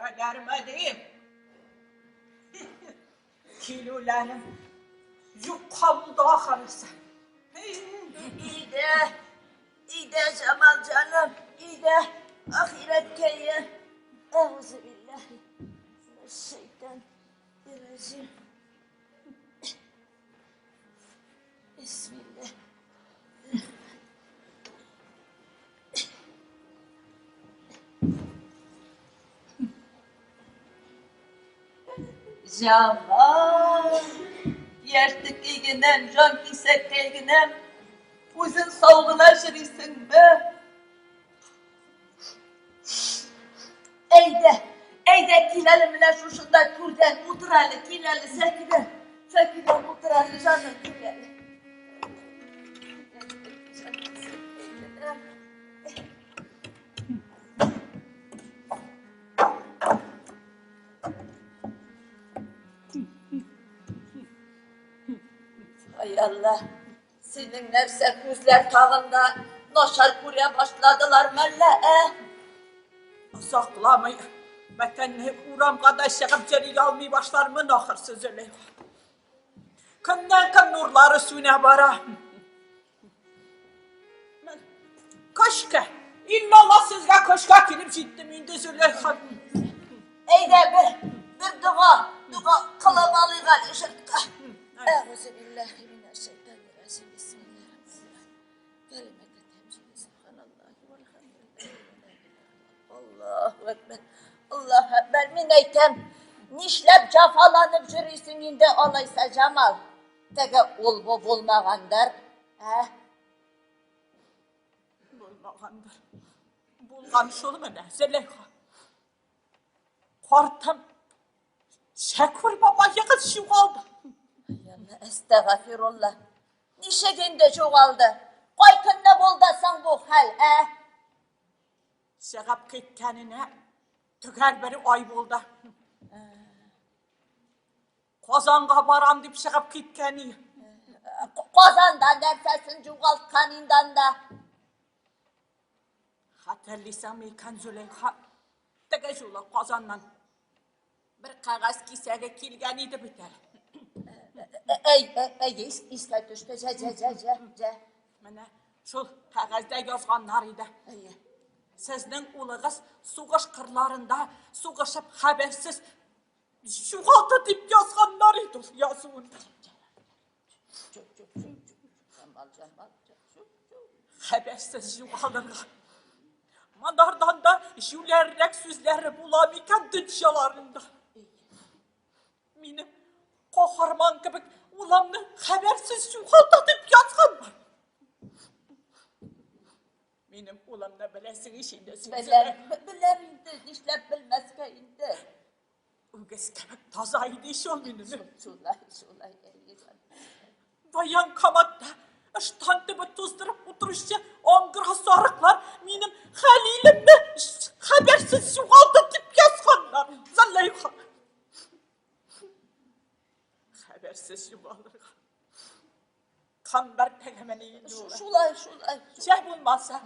Киләләрме дим? Килүләрем юкка булды ахырысы. Өйдә, өйдә Җамал җаным, өйдә ахирәткәе. Әгъузу биллаһи минәш-шайтанир-раҗим. Бисмилла. Җамал, яшьтекәй генәм, җан кисәккәй генәм, үзең сау гына йөрисеңме? Әйдә, әйдә, кил әле менә шушында түрдән утыр әле, кил әле, Сәкинә, Сәкинә, утыр әле, җаным, кил әле. Ай Алла, синең нәрсә күзләр тагын да начар күрә башладылар мәллә, ә? Озакламый бәтәнне урамга да чыгып йөри алмый башлармын ахырсы Зөләйха. Көннән көн нурлары сүнә бара. Көчкә, иллалла сезгә көчкә килеп җиттем инде Зөләйха. Әйдә бер, бер дога, дога кылып алыйк әле жыртка. Әгъузу биллахи минәш-шайтанир раҗим. Бисмиллахир-рахманир-рахим. Кәлимәтә тәмҗид субханаллахи вальхамдулиллахи ва ла илаһа Аллаһу әкбәр. Аллаһу әкбәр. Мин әйтәм, нишләп җафаланып йөрисең инде алайса, Җамал? Теге ул бу булмагандыр, ә? Булмагандыр. Булган шул менә, Зөләйха. Картым Шәкүр бабаегыз югалды. Әстәгафирулла. Ничек инде югалды? Кай көнне булды соң бу хәл, ә? Чыгып киткәненә төгәл бер ай булды. Казанга барам дип чыгып киткән иде. Казанда нәрсәсен югалткан инде анда? Хәтерлисеңме икән, Зөләйха? Теге юлы Казаннан бер кәгазь кисәге килгән иде бит әле. Әй, әй, искә төште. Җә, җә, җә, җә, җә. Менә шул кәгазьдә язганнар иде. Әйе. Сезнең улыгыз сугыш кырларында сугышып хәбәрсез югалды дип язганнар иде ул язуында. Хәбәрсез югалырга. Монардан да җүләррәк сүзләре була микән дөньяларында? Минем каһарман кебек уламны хәбәрсез югалды дип язганнар. Минем уламны беләсең ич инде син. Беләм, беләм инде, нишләп белмәскә инде. Үгез кебек таза иде ич ул минем. Шулай, шулай, әйе. Военкоматта ыштан төбе туздырып утыручы аңгыра сарыклар минем Хәлилемне хәбәрсез югалды дип язганнар. Зөләйха. Хәбәрсез югалырга. Камбар тәгәмәне инде ул. Шулай, шулай. Җә булмаса,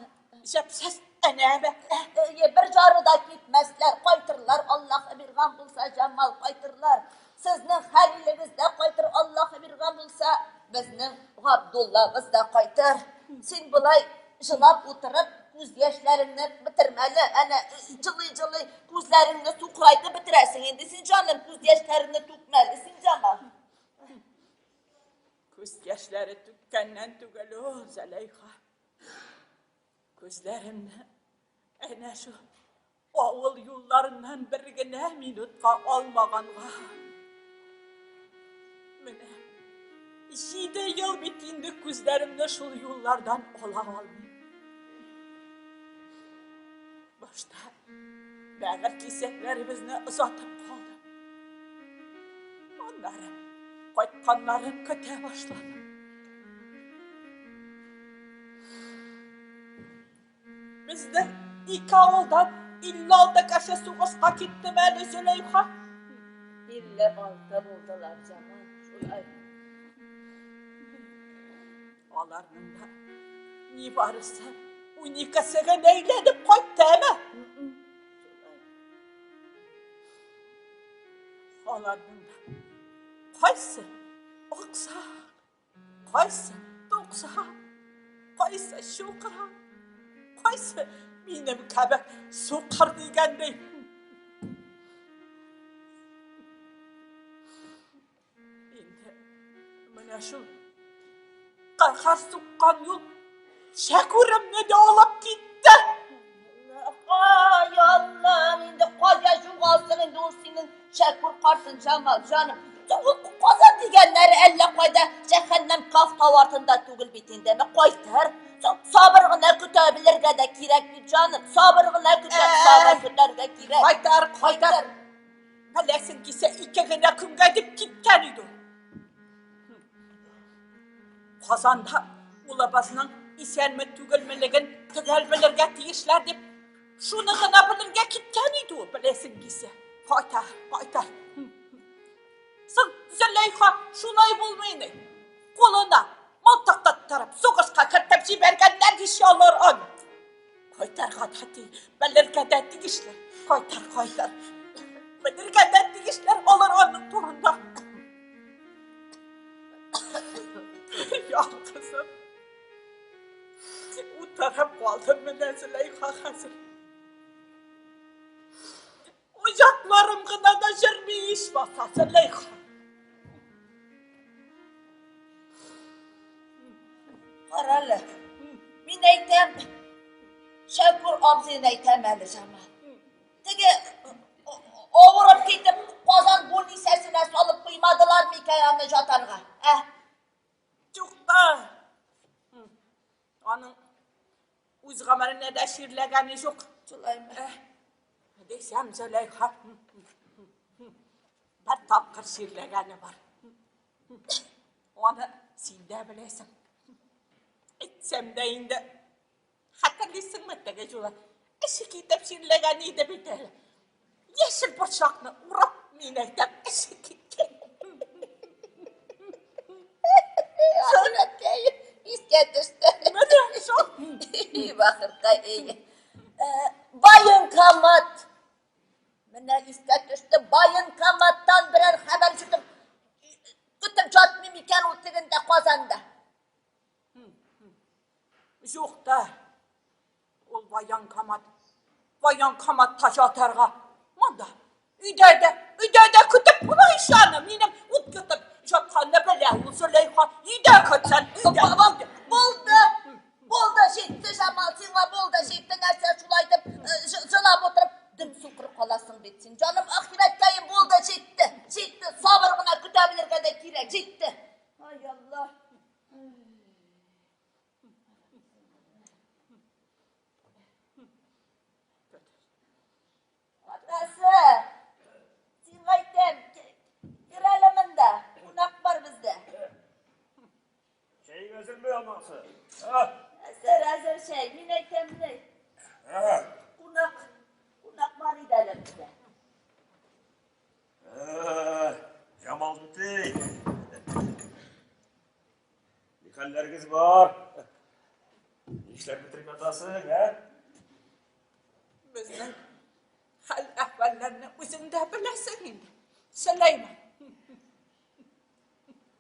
җәпсез әнә Әйе, бер җары да китмәсләр, кайтырлар, Аллаһы биргән булса, Җамал, кайтырлар. Сезнең Хәлилегез дә кайтыр, Аллаһы биргән булса, безнең Габдуллабыз да кайтыр. Син болай җылап утырып, күз яшьләреңне бетермәле. Әнә җылый-җылый күзләреңне сукырайтып бетерәсең инде син, җаным, күз яшьләреңне түкмәле син, Җамал. Күз яшьләре түккәннән түгел ул, Зәләйха. Күзләремне әнә шул авыл юлларыннан бер генә минутка алмаганга. Менә 7 ел бит инде күзләремне шул юллардан ала алмыйм. Башта бәгырь кисәкләребезне озатып калдым. Аннары кайтканнарын көтә башладым. Безнең ике авылдан 56 кеше сугышка китте әле, Зөләйха. 56 булдылар, Җамал, шулай. Аларның да нибарысы 12-се генә әйләнеп кайтты, әмә. Аларның да кайсы аксак, кайсы туксак, кайсы чукырак, кайсы минем кебек сукыр дигәндәй. Инде менә шул каһәр суккан юл Шәкүремне дә алып китте. Ай, Аллам, инде кая югалсын инде ул синең Шәкүр картың, Җамал, җаным. Ул Казан дигәннәре әллә кайда җәһәннәм Каф тау артында түгел бит инде. Әмма кайтыр. Сабыр гына көтә белергә дә кирәк бит, җаным. Сабыр гына көтә, сабыр көтәргә кирәк. Кайтар, кайтар. Беләсең килсә, ике генә көнгә дип киткән иде ул. Казанда улыбызның исәнме түгелмелеген төгәл белергә тиешләр дип, шуны гына белергә киткән иде ул, беләсең килсә. Кайта, кайта. Соң Зөләйха шулай булмый ни? Кулына мылтык тоттырып, сугышка кертеп җибәргәннәр ич алар аны. Кайтарга да ти, белергә дә тиешләр. Кайтар, кайтар. Белергә дә тиешләр алар аның турында. Ялгызым. Утырып калдым менә Зөләйха хәзер. Оятларым гына да җөрми ичмаса, Зөләйха. Карале, мин әйтәм, Шәкүр абзыйны әйтәм әле, Җамал. Теге авырып китеп, Казан больницасына салып куймадылар микән аны жатарга? Ә? Юк та. Аның үз гомеренә дә чирләгәне юк. Шулаймы? Э, дисәм, Зөләйха. Бер тапкыр чирләгәне бар. Аны син дә беләсең. Әйтсәм дә инде, хәтерлисеңме теге юлы? Эше китеп чирләгән иде бит әле. Яшел борчакны урап, мин әйтәм, эше киткән. Ахирәткәй, искә төште. Менә шул. Бахыркай, эй. Военкомат. Менә искә төште, военкоматтан берәр хәбәр ишетеп, көтеп ятмый микән ул тегендә Казанда? Юк та. Ул военкомат. Военкоматта ятарга. Монда. Өйдә дә, өйдә дә көтеп була ич аны. Минем ут йотып ятканны белә ул Зөләйха. Өйдә көтсен, өйдә. Булды, булды. Булды, җитте, Җамал, сиңа булды, җитте. Нәрсә шулай итеп җылап утырып, дөм сукыр каласың бит син. Җаным, ахирәткәем, булды, җитте. Җитте, сабыр гына көтә белергә дә кирәк, җитте. Ай, Алла. Атасы, сиңа әйтәм, кер әле монда, кунак бар бездә. Чәй әзерме, анасы? Әзер, әзер чәй. Мин әйтәм, ни? Кунак, кунак бар иде әле бездә. Җамал түтей. Ни хәлләрегез бар? Нишләп бетереп ятасың, ә? Безнең хәл-әхвәлләрне үзең дә беләсең инде. Сөләйман.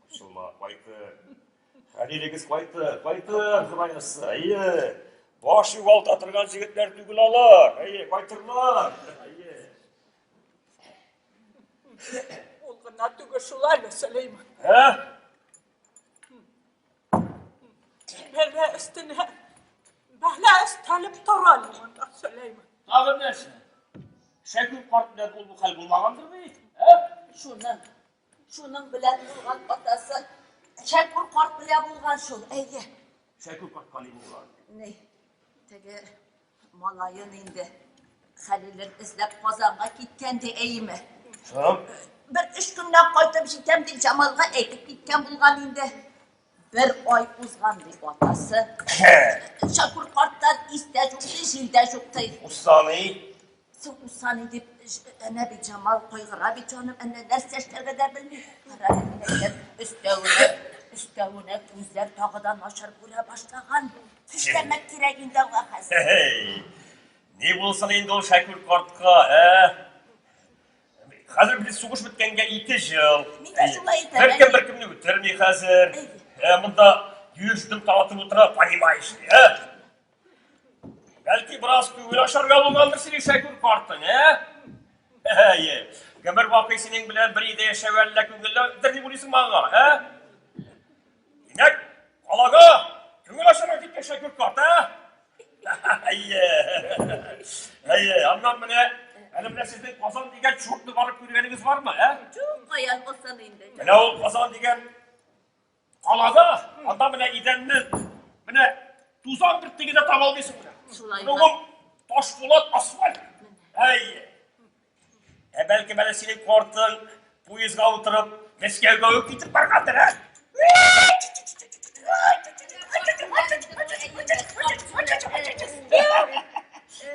Борчылма, кайтыр. Хәлилегез кайтыр, кайтыр, Ходай язса. Әйе. Баш югалта торган җегетләр түгел алар. Әйе, кайтырлар. Әйе. Ул гына түгел шул әле, Сөләйман. Ә? Бәлә өстенә бәлә өстәлеп тора әле монда, Сөләйман. Тагын нәрсә? Шәкүр карт белән ул бу хәл булмагандыр бит? Ә? Шуның, шуның белән булган атасы. Шәкүр карт белән булган шул, әйе. Шәкүр картка ни булган? Ни, теге Малаен инде Хәлилен эзләп Казанга киткән ди, әйеме? Соң? Бер өч көннән кайтып җитәм дип Җамалга әйтеп киткән булган инде. Бер ай узган ди атасы. Шакур карттан истә юк ди, җилдә юк ди. Усаный? Соң усаный дип, әнә бит Җамал кайгыра бит җаным, әнә нәрсә эшләргә дә белми. Кара әле, мин әйтәм, өстәвенә, өстәвенә күзләр тагы да начар күрә башлаган. Эшләмәк кирәк инде аңа хәзер. Хей! Ни булсын инде ул Шәкүр картка, ә? Хәзер бит сугыш беткәнгә 2 ел. Мин дә шулай әйтәм. Беркем беркемне үтерми хәзер. Монда йөз дым таратып утыра, понимаешь ли, ә? Бәлки бераз күңел ачарга булгандыр синең Шәкүр картың, ә? Әйе. Гомер бакый синең белән бер өйдә яшәү әллә күңелледер дип уйлыйсың аңа, ә? Димәк, калага күңел ачарга киткән Шәкүр карт, ә? Әйе. Әйе, аннан менә әле менә сезнең Казан дигән чуртны барып күргәнегез бармы, ә? Юк, каян булсын инде. Менә ул Казан дигән Калада, анда менә идәнне, менә тузан бөртеге дә таба алмыйсың менә. Шулай. Менә ул таш булат асфальт. Әй. Ә бәлки менә синең картың поездга утырып Мәскәүгә үк китеп баргандыр, ә?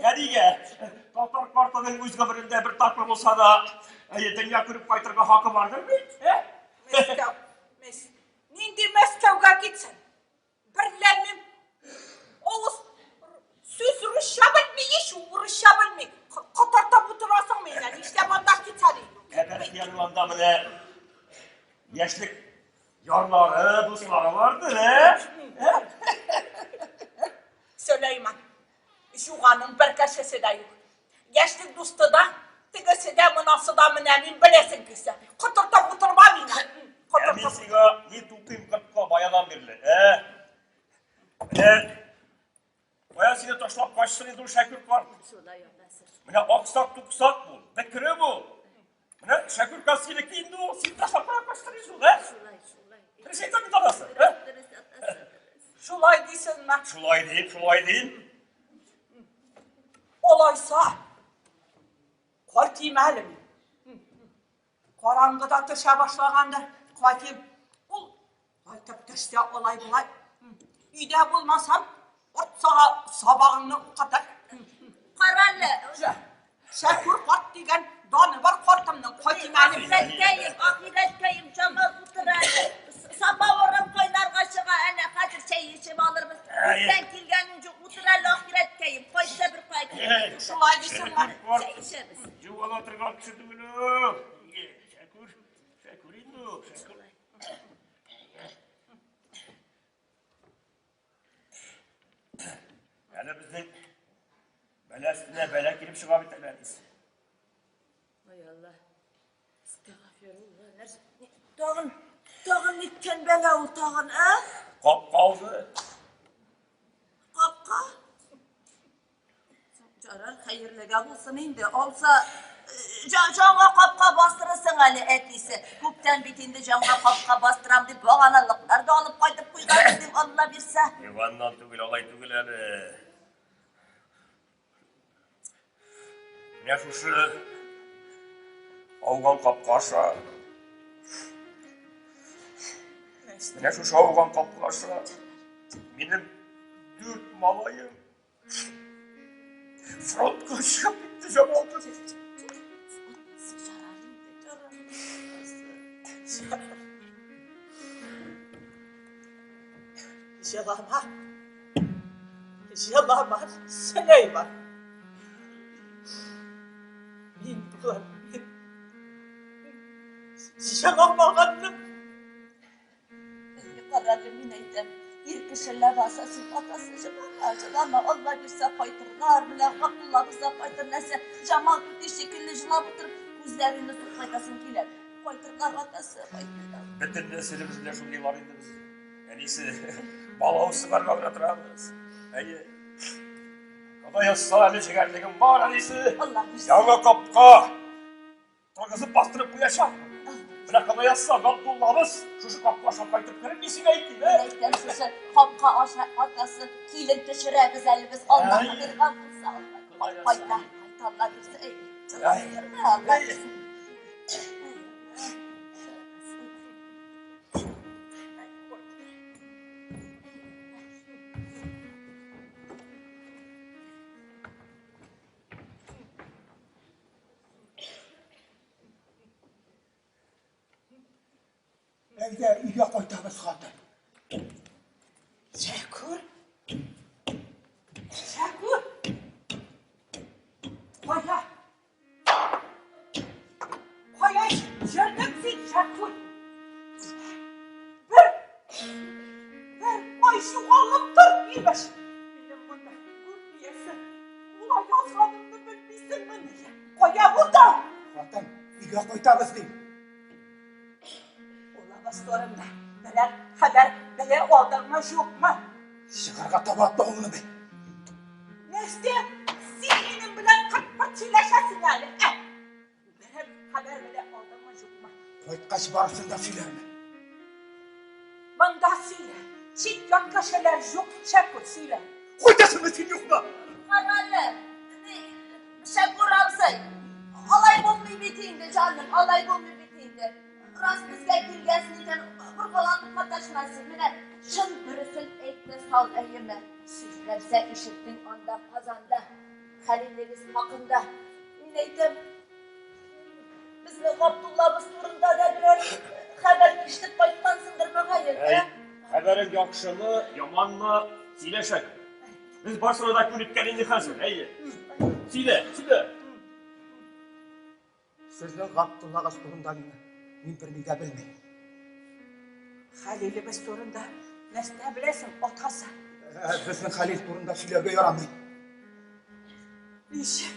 Ә нигә? Татар картының үз гомерендә бер тапкыр булса да, әйе, дөнья күреп кайтырга хакы бардыр бит, ә? Мәскәү. Нинди Мәскәүгә китсен? Берләмим. Авыз сүз русча белми ич, урысча белми. Котыртып утырасың мине. Нишләп анда китсә ди? Ә бәлки аның анда менә яшьлек ярлары, дуслары бардыр, ә? Сөләйман, Юк аның бер кешесе дә юк. Яшьлек дусты да, тегесе дә, монасы да менә мин беләсең килсә. Котыртып утырма мине. Ә мин сиңа ни тукыйм кыртка баядан бирле, ә? Менә кая сине ташлап качсын инде ул Шәкүр карт. Шулай атасы. Менә аксак туксак бул, бекре бул. Менә Шәкүр карт синеке инде ул, син ташлап кая качтың инде ул, ә? Шулай, шулай. Дөрес әйтәм бит анасы, ә? Дөрес атасы. Дөрес. Шулай дисеңме? Шулай дим, шулай дим. Алайса, кайтыйм әле мин. Караңгыда төшә башлаганда кайтыйм. Ул кайтып төшсә алай болай. Өйдә булмасам, ортсага сабагыңны укытыр. Кара әле. Шәкүр карт дигән даны бар картымның. Кайтыйм әле мин. Ахирәткәем, ахирәткәем, Җамал утыр әле. Самавырым кайнарга чыга әнә, хәзер чәй эчеп алырбыз. Күптән килгәнең юк, утыр әле, ахирәткәем. Кайтса бер кайт. Шулай дисеңме? Чәй эчәбез. Югала торган кеше түгел ул. Шәкүр, Шәкүр инде ул, Шәкүр. Әле безнең бәла өстенә бәла килеп чыга бит әле, әнисе. Ай Алла. Әстәгъфирулла. Нәрсә? Тагын, тагын ниткән бәла ул тагын, ә? Капка алды. Капка? Ярар, хәерлегә булсын инде. Алса, җанга капка бастырасың әле, әтисе. Күптән бит инде җанга капка бастырам дип баганалыклар да алып кайтып куйган идем, Алла бирсә. Иваннан түгел, алай түгел әле. Менә шушы ауган капка аша. Менә шушы ауган капка аша. Минем дүрт малаем фронтка чыгып китте, Җамал. Җылама. Җылама, Сөләйман. Мин булам. Җыламаганны. Карады, мин әйтәм. Ир кеше ләбаса син атасы җылама, җылама, Алла бирсә кайтырлар, менә Габдуллабыз да кайтыр, нәрсә, Җамал түти шикелле җылап утырып, күзләреңне сукайтасың килә. Кайтырлар атасы, кайтырлар. Бөтен нәселебез белән шундыйлар инде без. Әнисе, балавыз сыгарга гына торабыз. Әйе. Ходай язса, әле җегәрлегем бар, әнисе. Алла бирсә. Яңа капка торгызып бастырып куячак. Менә Ходай язса, Габдуллабыз шушы капка аша кайтып керер, мин сиңа әйтим, ә? Мин әйтәм, шушы капка аша атасы килен төшерәбез әле без, Алла Әй. биргән булса, Алла. Кайта, кайта, Алла бирсә, әй, җылап Әй. йөрмә, Алла Әй. бирсә. Әйдә, өйгә кайтабыз, хатын. Шәкүр. Шәкүр. Кая? югалып тор, имеш. Минем монда күп иясе була язганымны белмисеңмени? Кая булдың? Хатын, өйгә кайтабыз дим. Улыбыз турында берәр хәбәр белә алдыңмы, юкмы? Чыгарга таба атлавыңны бел. Нәрсә? Син минем белән кырт-пырт сөйләшәсең әле, ә? Берәр хәбәр белә алдыңмы, юкмы? Кайткач барысын да сөйләрмен. Монда сөйлә. Чит ят кешеләр юк, Шәкүр, сөйлә. Кайтасыңмы син, юкмы? Карале, Шәкүр абзый, алай булмый бит инде, җаным, алай булмый бит инде. Рас безгә килгәнсең икән, боргаланып маташма син. Менә чын дөресен әйтте сал, әйеме? Нәрсә ишеттең анда Казанда? Хәлилегез хакында. Мин әйтәм, безнең Габдуллабыз турында да берәр хәбәр ишетеп кайткансыңдыр, мөгаен, ә? Хәбәрең яхшымы, яманмы, сөйлә, Шәкүр. Без барысына да күнеккән инде хәзер, әйе. Сөйлә, сөйлә. Сезнең Габдуллагыз турында мин берни дә белмим. Хәлилебез турында нәрсә беләсең, атасы? Безнең Хәлил турында сөйләргә ярамый. Ничек,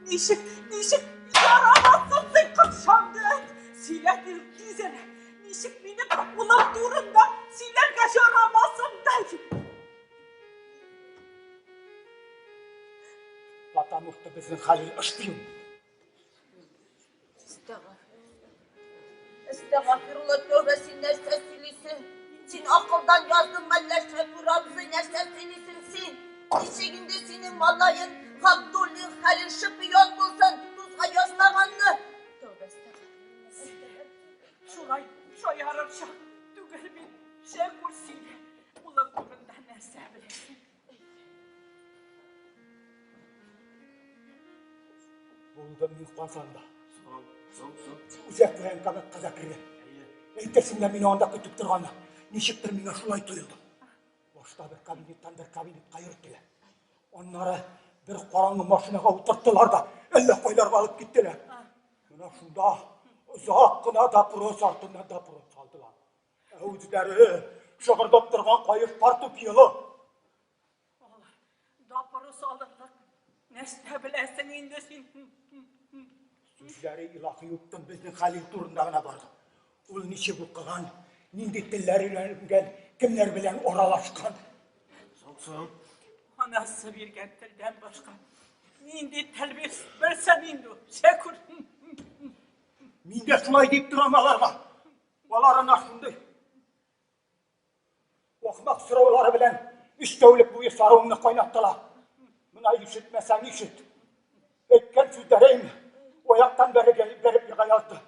ничек, ничек ярамасын син, капшанды? Сөйлә тизрәк. Ничек минем улым турында сөйләргә ярамасын да? Потому что безнең Хәлил шпион. Әстәгафирулла, тәүбә, син нәрсә сөйлисең? Син акылдан яздың мәллә, Шәкүр абзый, нәрсә сөйлисең син? Ничек инде синең малаең Габдуллин Хәлил шпион булсын, тузга язмаганны? Тәүбә, әстәгафирулла. Шулай шаярыр чак түгел бит, Шәкүр, сөйлә. Улың турында нәрсә беләсең? Булдым мин Казанда. Соң, соң, соң. Үзәк военкоматка да кергән. Әйтерсең лә мине анда көтеп торганнар. Ничектер миңа шулай тоелды. Башта бер кабинеттан бер кабинетка йөрттеләр. Аннары бер караңгы машинага утырттылар да, әллә кайларга алып киттеләр. Менә шунда озак кына допрос артыннан допрос алдылар. Ә үзләре шыгырдап торган каеш портупелы. Алар допрос алырлык нәрсә беләсең инде син? Сүзләре илаһи юктан безнең Хәлил турында гына барды. Ул ничек укыган, нинди телләр өйрәнгән, кемнәр белән аралашкан. Соң, соң. Анасы биргән телдән башка нинди тел белсен инде ул, Шәкүр? Мин дә шулай дип торам аларга. Алар ана шундый ахмак сораулары белән өч тәүлек буе саруымны кайнаттылар. Менә ишетмәсәң ишет. Әйткән сүзләрем аяктан бәреп ега язды.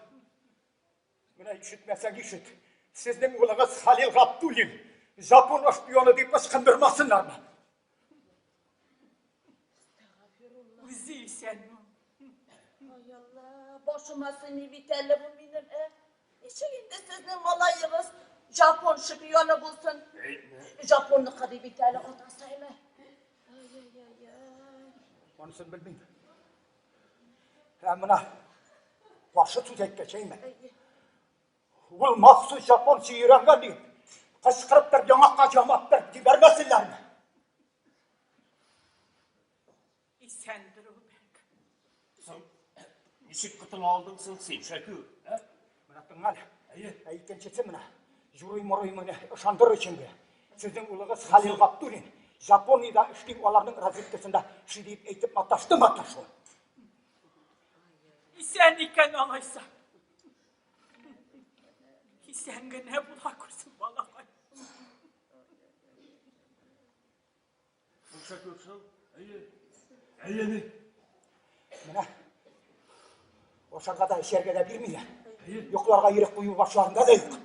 Менә ишетмәсәң ишет. Сезнең улыгыз Халил Габдуллин Жапон шпионы дип ычкындырмасыннармы? Үзе исәнме? Ай Алла, башыма сыймый бит әле бу минем, ә? Ничек инде сезнең малаегыз Жапон шпионы булсын? Жапонныкы ди бит әле атасы, әйме? Ай-яй-яй-яй. Анысын белмим. Ә менә каршы сүз әйткәч, әйме? Ул махсус японча өйрәнгән дип, кычкырып торып яңакка ямап торып җибәрмәсеннәрме? Исәндер ул бәлки. Соң, ничек котыла алдың соң син, Шәкүр? Ә? Менә тыңла әле. Әйе. Ә икенчесе менә юрый-морый менә ышандырыр өчен генә. Сезнең улыгыз Халил Габдуллин Япониядә эшли, аларның разведкасында эшли дип әйтеп маташты маташу. Исән икән алайса. Исән генә була күрсен балакай. Шәкүр, соң, әйе. Әйе, ни? Менә ашарга да, эчәргә дә бирмиләр. Йокларга ирек кую башларында да юк.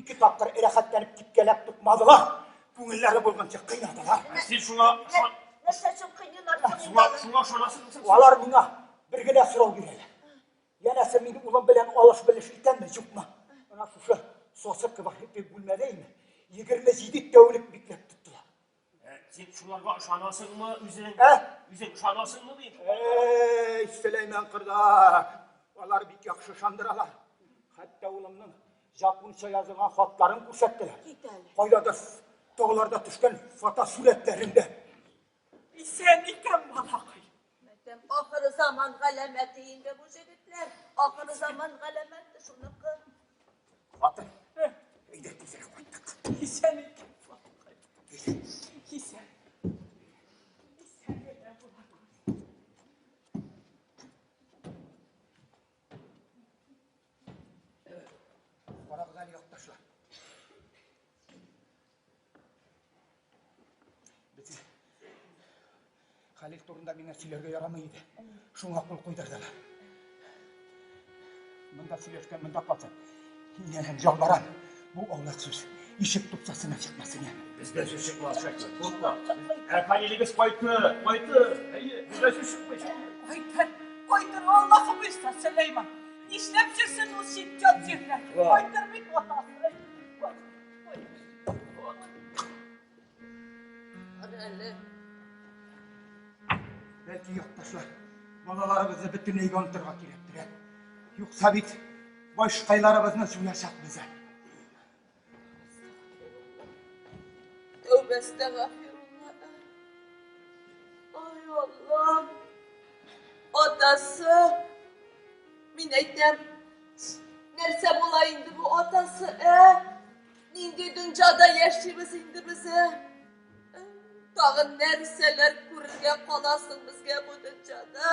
Ике тапкыр рәхәтләнеп типкәләп тукмадылар. Күңелләре булганча кыйнадылар. Ә син шуңа Нәрсә өчен кыйныйлар соң шуңа инде? шуңа ышанасыңмы соң? Алар миңа бер генә сорау бирәләр. Янәсе мин улым белән алыш-белеш итәмме, юкмы? Менә шушы сасы квартира бүлмәдә инде 27 тәүлек бикләп тоттылар. Ә, Син шуларга ышанасыңмы үзең? Ә? Үзең ышанасыңмы дим? Эй, Сөләйман кордаш, алар бик яхшы ышандыралар. Хәтта улымның японча язылган хатларын күрсәттеләр. Кит әле. Кайдадыр Тауларда төшкән фотосурәтләрен дә. Исән икән балакай. Мәтәм, ахыры заман галәмәте инде бу җегетләр. Ахыры заман галәмәте шуныкы. Хатын, әйдә тизрәк кайттык. Исән икән балакай. Исән. Исән генә була. Карагыз әле, якташлар. Без Хәлил турында миңа сөйләргә ярамый иде. Шуңа кул куйдырдылар. Монда сөйләшкән монда калсын. Инәләм, ялварам. Бу аулак сүз ишек тупсасына чыкмасын, яме. Бездән сүз чыкмас, Шәкүр. Куркма. Ә Хәлилегез кайтты, кайтты. Әйе, бездән сүз чыкмый. Кайтыр, кайтыр, Аллаһы боерса, Сөләйман. Нишләп йөрсен ул чит ят җирдә? Кайтыр бит атасы. Әле. Бәлки якташлар, балаларыбызны бөтенләйгә онытырга кирәктер, ә? Юкса бит башкайларыбызны суячакбыз әле. Тәүбә әстәгъфирулла. Ай Аллам. Атасы. Мин әйтәм, нәрсә була инде бу атасы, ә? Нинди дөньяда яшибез инде без, ә? Тагын нәрсәләр күрергә каласың безгә бу дөньяда?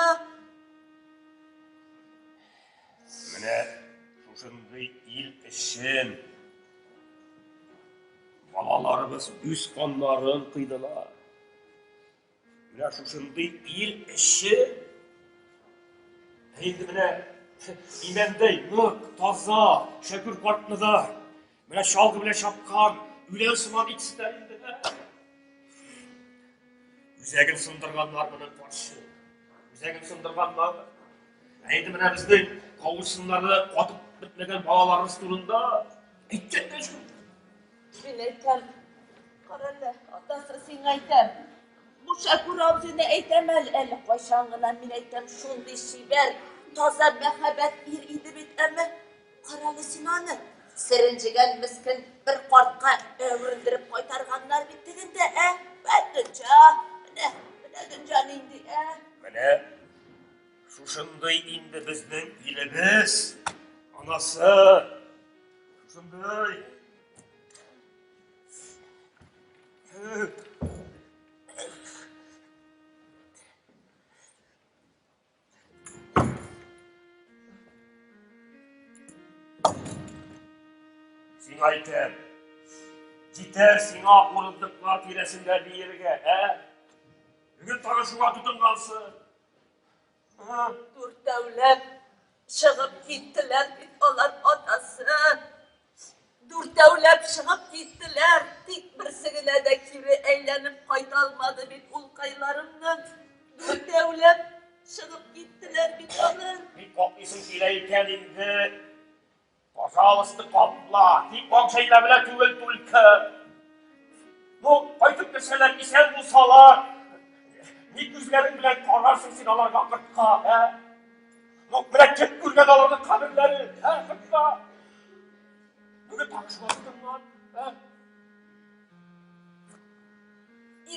Менә шушындый ил өчен балаларыбыз үз каннарын кыйдылар. Менә шушындый ил өчен инде менә имәндәй нык, таза Шәкүр картны да менә чалгы белән чапкан үлән сыман итсеннәр инде. Үзәген сындырганнар моның каршы. Үзәген сындырганнар. Ә инде менә безнең кавырсыннары катып бетмәгән балаларыбыз турында әйткән дә юк. Мин әйтәм, карале, атасы сиңа әйтәм. Бу Шәкүр абзыйны әйтәм әле, әле кайчан гына мин әйтәм, шундый чибәр, таза, мәһабәт ир иде бит, әмма карале син аны. Серенҗегән мескен бер картка әверелдереп кайтарганнар бит тегендә, ә? Вәт дөнья, менә, менә дөнья нинди, ә? Менә шушындый инде безнең илебез, анасы. Шушындый. Сиңа әйтәм, җитәр сиңа урындыклар тирәсендә биергә, ә? Бүген тагын шуңа тотынгансың. Дүртәүләп чыгып киттеләр бит алар атасы. Дүртәүләп чыгып киттеләр, тик берсе генә дә кире әйләнеп кайта алмады бит улкайларымның. Дүртәүләп чыгып киттеләр бит алар. Бик каклыйсың килә икән инде. Пожалуйста, капла. Тик акча белән түгел түлке. Ну, кайтып керсәләр, исән булсалар, ни күзләрең белән карарсың син аларга кыртка, ә? Ну, менә кем күргән аларның каберләрен, ә, кыртка? Бүген тагы тотынган, ә?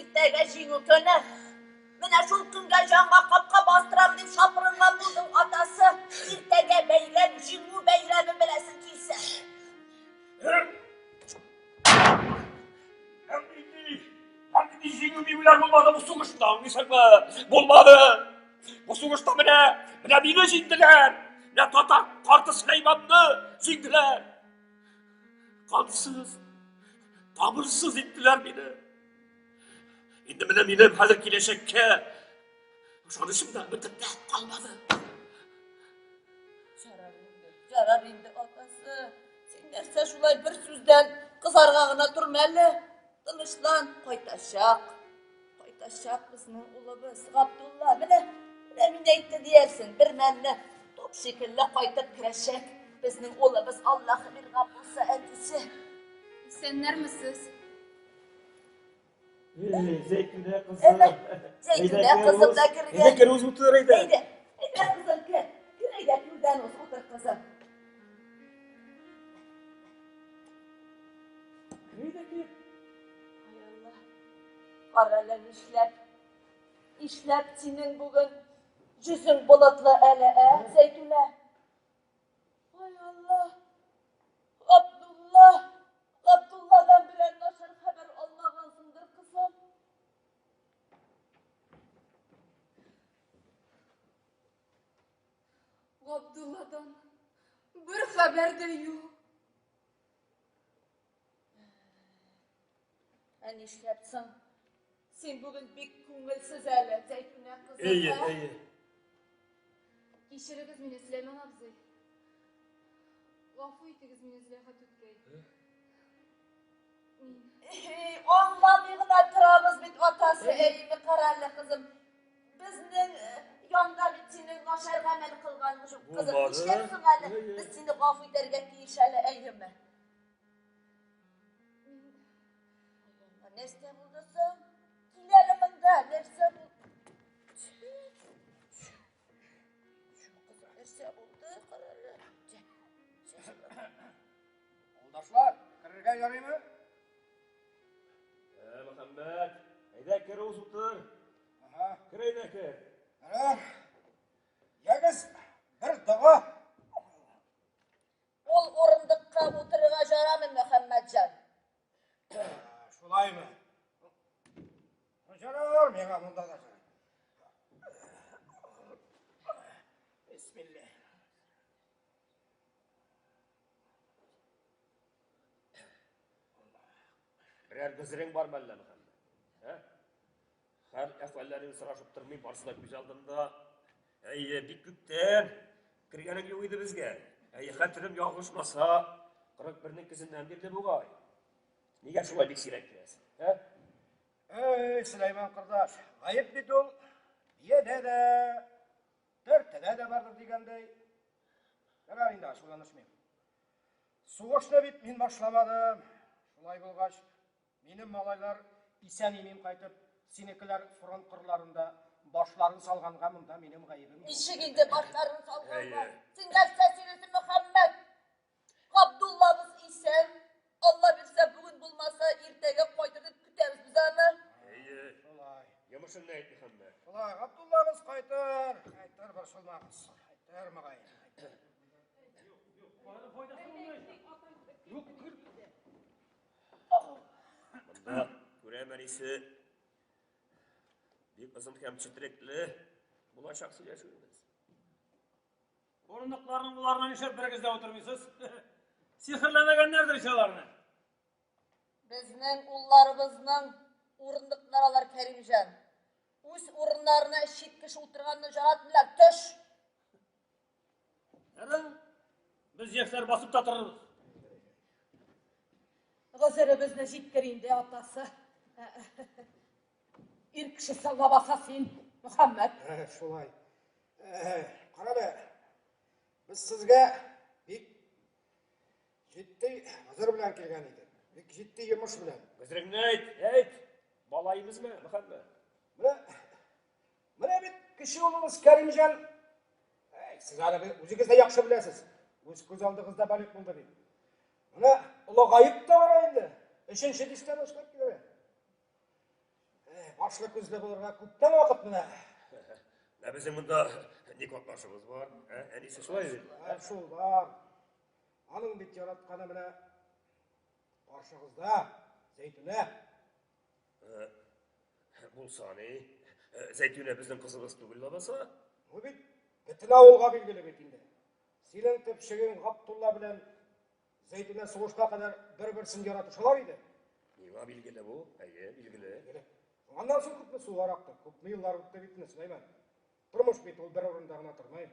Иртәгә җиңү көне. Менә шул көнгә җанга капка бастырам дип шапырынган булдың, атасы. Иртәгә бәйрәм, җиңү бәйрәме беләсең килсә. Һәм җиңү биюләр булмады бу сугышта, аңлыйсыңмы? Булмады. Бу сугышта менә, менә мине җиңделәр. Менә татар карты Сөләйманны җиңделәр. Кансыз, тамырсыз иттеләр мине. Инде менә минем хәзер киләчәккә ышанычым да бөтен дә калмады. Ярар инде, ярар инде, атасы. Син нәрсә шулай бер сүздән кызарга гына торма әле. Тынычлан, кайтачак. Кайтачак безнең улыбыз Габдулла. Менә, менә мин әйтте диярсең, бер мәлне топ шикелле кайтып керәчәк. Безнең улыбыз Аллаһы биргән булса, әтисе. Исәннәрмесез? Зәйтүнә кызым. Зәйтүнә кызым да кергән. Әйдә кер үз утыр әйдә. Әйдә, әйдә кызым кер. Кер әйдә түрдән уз, утыр кызым. Әйдә кер. Кара әле нишләп? Нишләп синең бүген йөзең болытлы әле, ә, Зәйтүнә? Ай Алла! Габдулла! Габдулладан берәр начар хәбәр алмагансыңдыр, кызым. Габдулладан бер хәбәр дә юк. Ә нишләп соң? Син бүген бик күңелсез әле, Зәйтүнә кызым. Әйе, ә? әйе. Кичерегез мине, Сөләйман абзый. Гафу итегез мине, Зөләйха түткәй. Мин Эй, аңламый гына торабыз бит, атасы, әйеме, кара әле, кызым. Безнең янда бит синең начар гамәл кылганың юк, кызым. Булмады. Нишләп соң әле? Әйе. Без сине гафу итәргә тиеш әле, әйеме? мин Нәрсә булды соң? Кил әле монда, нәрсә булды? Шу кызым, нәрсә булды? Кара әле. Юлдашлар, керергә ярыймы? Ә, Мөхәммәт, әйдә кер уз утыр. Ага. Кер әйдә кер. Ярар. Ягез, бер дога. Ул урындыкка утырырга ярамый, Мөхәммәтҗан. Шулаймы? Ярар, миңа монда да ярар. Бисмилла. Берәр гозерең бармы әллә, Мөхәммәт? Ә? Хәл әхвәлләрен сорашып тормый, барысы да күз алдында. Әйе, бик күптән кергәнең юк иде безгә. Әйе, хәтерем ялгышмаса, 41-нең көзеннән бирле бугай. Нигә шулай бик сирәк киләсең? Ә? Эй, Сөләйман кордаш, гаеп бит ул. Биядә дә, тәртәдә дә бардыр дигәндәй. Ярар инде, ачуланышмыйм. Сугышны бит мин башламадым. Шулай булгач, минем малайлар исән-имин кайтып, синекеләр фронт кырларында башларын салганга монда минем гаебем юк. Ничек инде башларын салганга? Әйе. Син нәрсә сөйлисең, Мөхәммәт? Габдуллабыз исән. Алла бирсә, бүген булмаса, иртәгә кайтыр дип көтәбез без аны. Әйе. Шулай. Йомышыңны әйт, Мөхәммәт. Шулай, Габдуллабыз кайтыр, кайтыр, борчылмагыз. Кайтыр, мөгаен, кайтыр. Монда күрәм, әнисе, бик озын һәм четерекле булачак сөйләшүебез. Урындыкларның боларына нишләп берегез дә утырмыйсыз? Сихерләмәгәннәрдер ич аларны. Безнең улларыбызның урындыклары алар, Кәримҗан. Үз урыннарына чит кеше утырганны яратмыйлар. Төш! Ярар. Без яшьләр басып та торырбыз. Гозеребезне җиткер инде, атасы. Ир кеше лабаса син, Мөхәммәт. Шулай. Кара әле, без сезгә бик җитди гозер белән килгән идек. Бик җитди йомыш белән. Гозереңне әйт, әйт. Малаебызмы, Мөхәммәт? Менә, менә бит кече улыгыз Кәримҗан. Әй, сез аны үзегез дә яхшы беләсез. Үз күз алдыгызда балигъ булды бит. Менә олыгаеп та бара инде. Өченче дистә башлап килә. Башлы күзле булырга күптән вакыт менә. Ә безнең монда ни катнашыбыз бар? Ә, әнисе шулай бит. Ә, шул бар. Аның бит яратканы менә каршыгызда Зәйтүнә. Булса ни, Зәйтүнә безнең кызыбыз түгел лабаса. Бу бит бөтен авылга билгеле бит инде. Синең төпчегең Габдулла белән Зәйтүнә сугышка кадәр бер-берсен яратышалар иде. Миңа билгеле бу, әйе, билгеле. Аннан соң күпме сулар акты, күпме еллар үтте бит инде, Сөләйман. Тормыш бит ул бер урында гына тормый.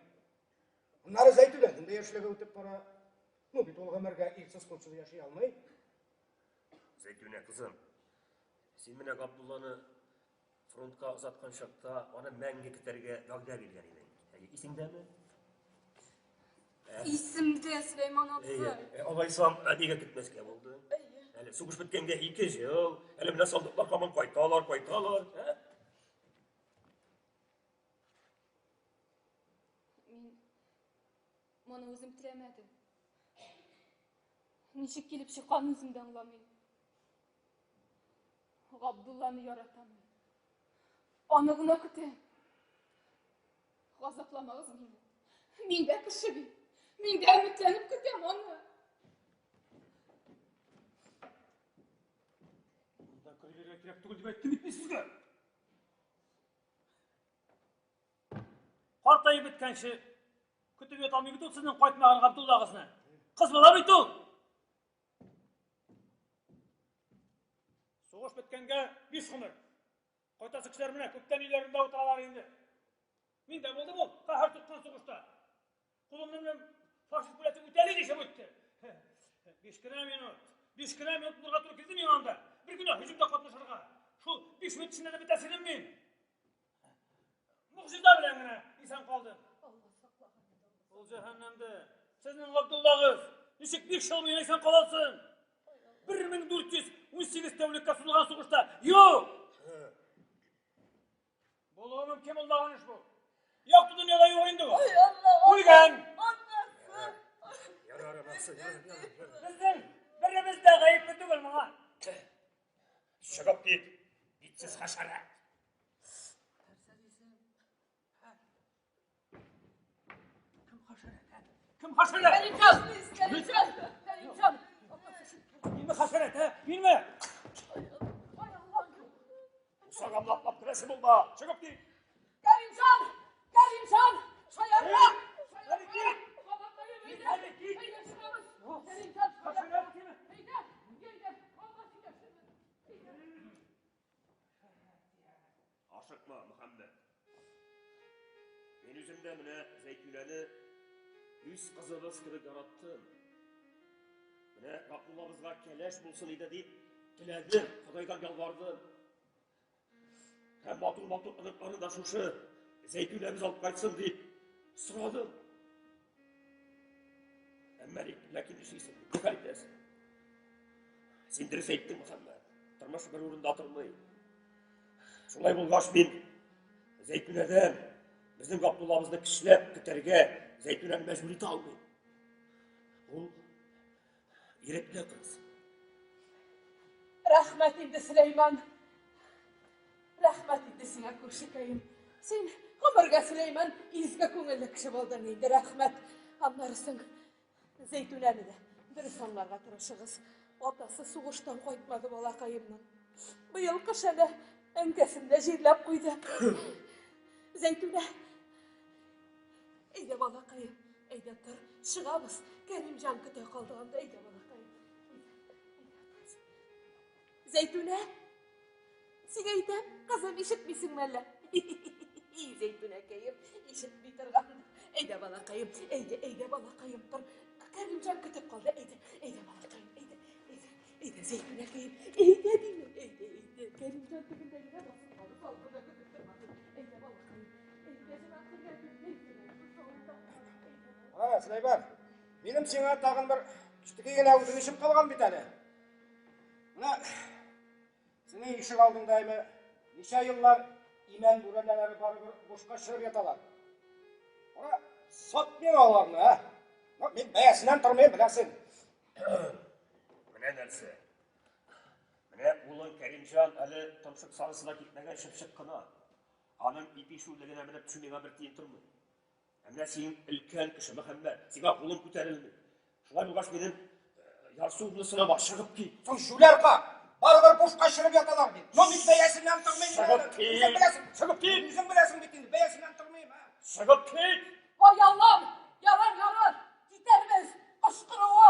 Аннары Зәйтүнәнең дә яшьлеге үтеп бара. Ну бит ул гомергә ирсез кулсыз яши алмый. Зәйтүнә кызым, син менә Габдулланы фронтка озаткан чакта аны мәңге көтәргә вәгъдә биргән идең. Әйе, исеңдәме? Исемдә, Сөләйман абзый. Әйе, алайсам, нигә көтмәскә булды? Әле сугыш беткәнгә 2 ел, әле менә солдатлар һаман кайталар, кайталар. Ә? Мин моны үзем теләмәдем. Ничек килеп чыкканын үзем дә аңламыйм. Габдулланы яратам мин. Аны гына көтәм. Газапламагыз мине. Мин дә кеше бит. Мин дә өметләнеп көтәм аны. Монда керергә кирәк түгел дип әйттем бит мин сезгә. Картаеп беткәнче көтеп ята алмый бит ул сезнең кайтмаган Габдуллагызны. Кыз бала бит ул. Сугыш беткәнгә биш гомер. Кайтасы кешеләр менә күптән өйләрендә утыралар инде. Мин дә булдым ул каһәр тоткан сугышта. Кулымнан белән фашист пулясы үтәли дишеп үтте. Биш кенә минут. Биш кенә минут булырга туры килде миңа анда. Бер генә һөҗүмдә катнашырга. Шул биш минут эчендә дә бетәсе идем мин. Могҗиза белән генә исән калдым. Ул җәһәннәмдә. Сезнең Габдуллагыз ничек биш ел буена исән каласың? 1418 тәүлеккә сузылган сугышта юк! Булуы мөмкин булмаган эш бу. Якты дөньяда юк инде бу. Үлгән! Ярар, анасы, ярар, ярар. Безнең беребез дә гаепле түгел моңа. Чыгып кит, битсез хәшәрәт. Кем хәшәрәт? Кем хәшәрәт? Кәримҗан! Кәримҗан! Кәримҗан! Минме хәшәрәт, ә? Минме? Сагамлаплап керәсе булма. Чыгып кит. Кәримҗан! Кәримҗан! Шаярма! Әле кит! Бабакаем, әйдә! Әле кит! Әйдә, чыгабыз! Кәримҗан, Хәшәрәт киме? Әйдә! Әйдә! Алла сөйләшербез! Ашыкма, Мөхәммәт. Мин үзем дә менә Зәйтүнәне үз кызыбыз кебек яраттым. Менә Габдуллабызга кәләш булсын иде дип теләдем, Ходайдан ялвардым. Һәм матур-матур оныкларны да шушы Зәйтүнәбез алып кайтсын дип сорадым. Әмма ләкин нишлисең? Ни хәл итәсең? Син дөрес әйттең, Мөхәммәт. Тормыш бер урында тормый. Шулай булгач, мин Зәйтүнәдән безнең Габдуллабызны көчләп көтәргә Зәйтүнәне мәҗбүр итә алмыйм. Ул ирекле кыз. Рәхмәт инде, Сөләйман. Рәхмәт инде сиңа, күршекәем. Син гомергә, Сөләйман, изге күңелле кеше булдың инде, рәхмәт. Аннары соң Зәйтүнәне дә дөрес аңларга тырышыгыз. Атасы сугыштан кайтмады балакаемның. Быел кыш әле әнкәсен дә җирләп куйды. Зәйтүнә, әйдә балакаем, әйдә тор, чыгабыз. Кәримҗан көтә калды анда, әйдә балакаем. Зәйтүнә, сиңа әйтәм, кызым, ишетмисеңме әллә? Зәйтүнәкәем, ишетми торган. Әйдә, балакаем, әйдә, әйдә, балакаем, тор. Кәримҗан көтеп калды, әйдә, әйдә, балакаем, әйдә, әйдә, әйдә, Зәйтүнәкәем, әйдә, димем, әйдә, әйдә. Кәримҗан төбендә генә басып калды, салкында көтеп тормады. Әйдә, балакаем, әйдә, Ә, Сөләйман, минем сиңа тагын бер кечкенә генә үтенечем калган бит әле. Менә синең ишек алдында әйме ничә еллар имән бүрәнәләре барыбер бушка череп яталар. Ара, сат миңа аларны, ә? Ну, мин бәясеннән тормыйм, беләсең. Менә нәрсә. Менә улың Кәримҗан әле томшык сарысына китмәгән чыпчык кына. Аның ипи шүрлегенә менеп төшү миңа бер тиен тормый. Ә менә син өлкән кеше, Мөхәммәт, сиңа кулым күтәрелми. Шулай булгач, минем ярсуымны сынама, чыгып кит. Соң җүләр карт, барыбер бушка череп яталар бит. Ну, мин бәясеннән тормыйм. Чыгып кит. Үзең беләсең, Чыгып кит. Үзең беләсең бит инде, бәясеннән тормыйм, ә. Чыгып кит! Ай Аллам! Ярар, ярар! Китәрбез! Кычкыруы!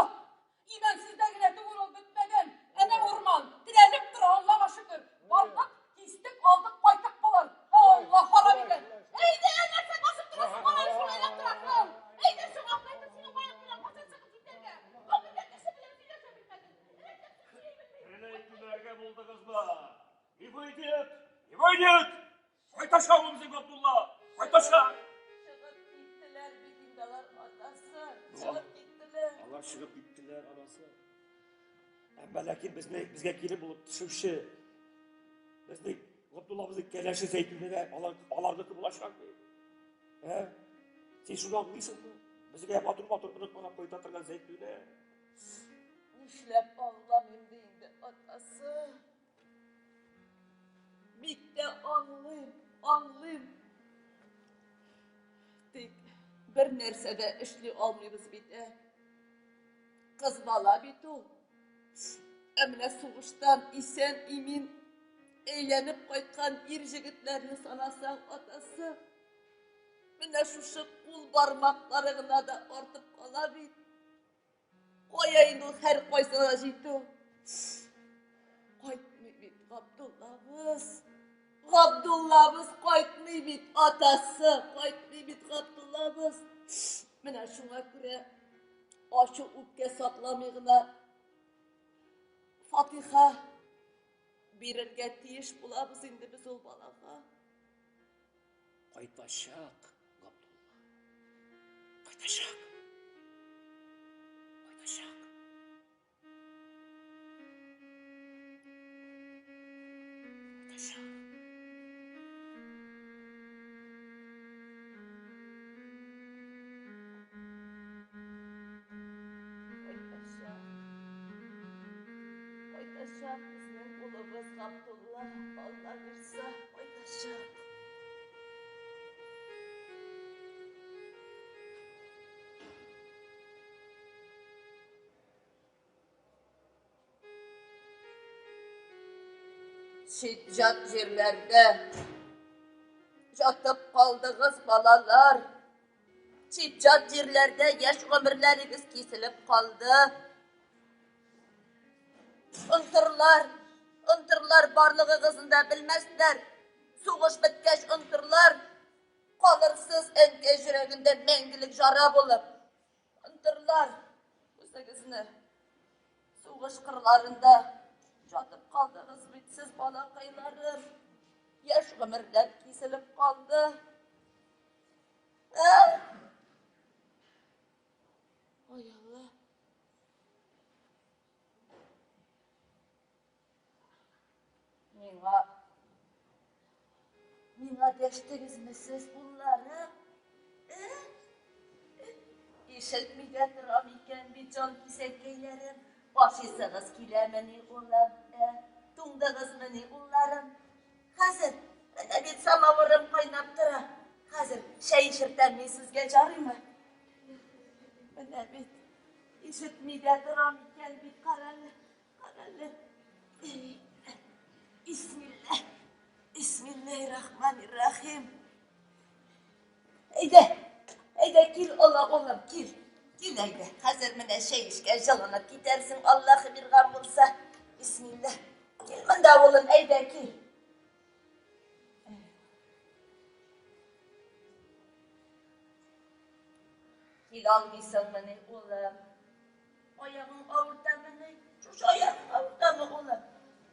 Имәнсездә генә түгел ул бетмәгән. Әнә урман, терәлеп тора, Аллага шөкер. Бардык, кистек, алдык, кайттык булыр. Алла харам икән. Әйдә, нәрсә басып торасың, алай шулайлап торасың. Әйдә, чыгам, әйтеп синең аяк белән кайчан чыгып китәргә. Гомергә кеше белән сөйләшә белмәдең. Рәтләп сөйли белмисең. Менә әйтүләргә булдыгызмы? Не выйдет! Не выйдет! Кайтачак ул безнең Габдулла! Кайтачак! Чыгып киттеләр бит инде алар, атасы. Чыгып киттеләр. Алар чыгып киттеләр, анасы. Әмма ләкин безне безгә кире булып төшүче безнең Габдуллабызның кәләше Зәйтүнә дә алар аларныкы булачак бит. Ә? Син шуны аңлыйсыңмы? Безгә матур-матур онык карап кайта торган Зәйтүнә. Нишләп аңламыйм ди инде, атасы. Бик тә аңлыйм, аңлыйм. Тик бер нәрсә дә эшли алмыйбыз бит, ә. Кыз бала бит ул. Ә менә сугыштан исән-имин әйләнеп кайткан ир җегетләрне санасаң, атасы, менә шушы кул бармаклары гына да артып кала бит. Кая инде ул һәр кайсына җитү? Кайтмый бит Габдуллабыз. Габдуллабыз кайтмый бит, атасы, кайтмый бит Габдуллабыз. Менә шуңа күрә ачу үпкә сакламый гына фатиха бирергә тиеш булабыз инде без ул балага. Кайтачак Габдулла. Кайтачак. Кайтачак. Кайтачак. Кайтачак. Кайтачак безнең улыбыз Габдулла, Алла бирсә, кайтачак. Чит-җат җирләрдә жатып калдыгыз, балалар. Чит-җат җирләрдә яшь гомерләрегез киселеп калды. Онтырлар, онтырлар барлыгыгызны да белмәсләр. Сугыш беткәч онтырлар. Калырсыз әнкәй йөрәгендә мәңгелек жара булып. Онтырлар үзегезне. Сугыш кырларында жатып калдыгыз бит сез, балакайларым. Яшь гомерләр киселеп калды. Ә? Ой, Алла. Миңа Миңа дәштегезме сез, улларым? Ә? Ишетми дә торам икән бит, җан кисәккәйләрем. Ашыйсыгыз киләмени, улым? Ә? Туңдыгызмыни, улларым? Хәзер, менә бит самавырым кайнап тора. Хәзер чәй эчертәм мин сезгә, жарыймы? Менә бит, ишетми дә торам икән бит, карале. Карале. Бисмилла. Бисмиллахир-рахманир-рахим. Әйдә, әйдә кил, Алла улым, кил. Кил әйдә. Хәзер менә чәй эчкәч җылынып китәрсең, Аллаһы биргән булса. Бисмилла. Кил монда, улым, әйдә кил. Килә алмыйсыңмыни, улым? Аягың авыртамыни? Шушы аягың авыртамы, улым?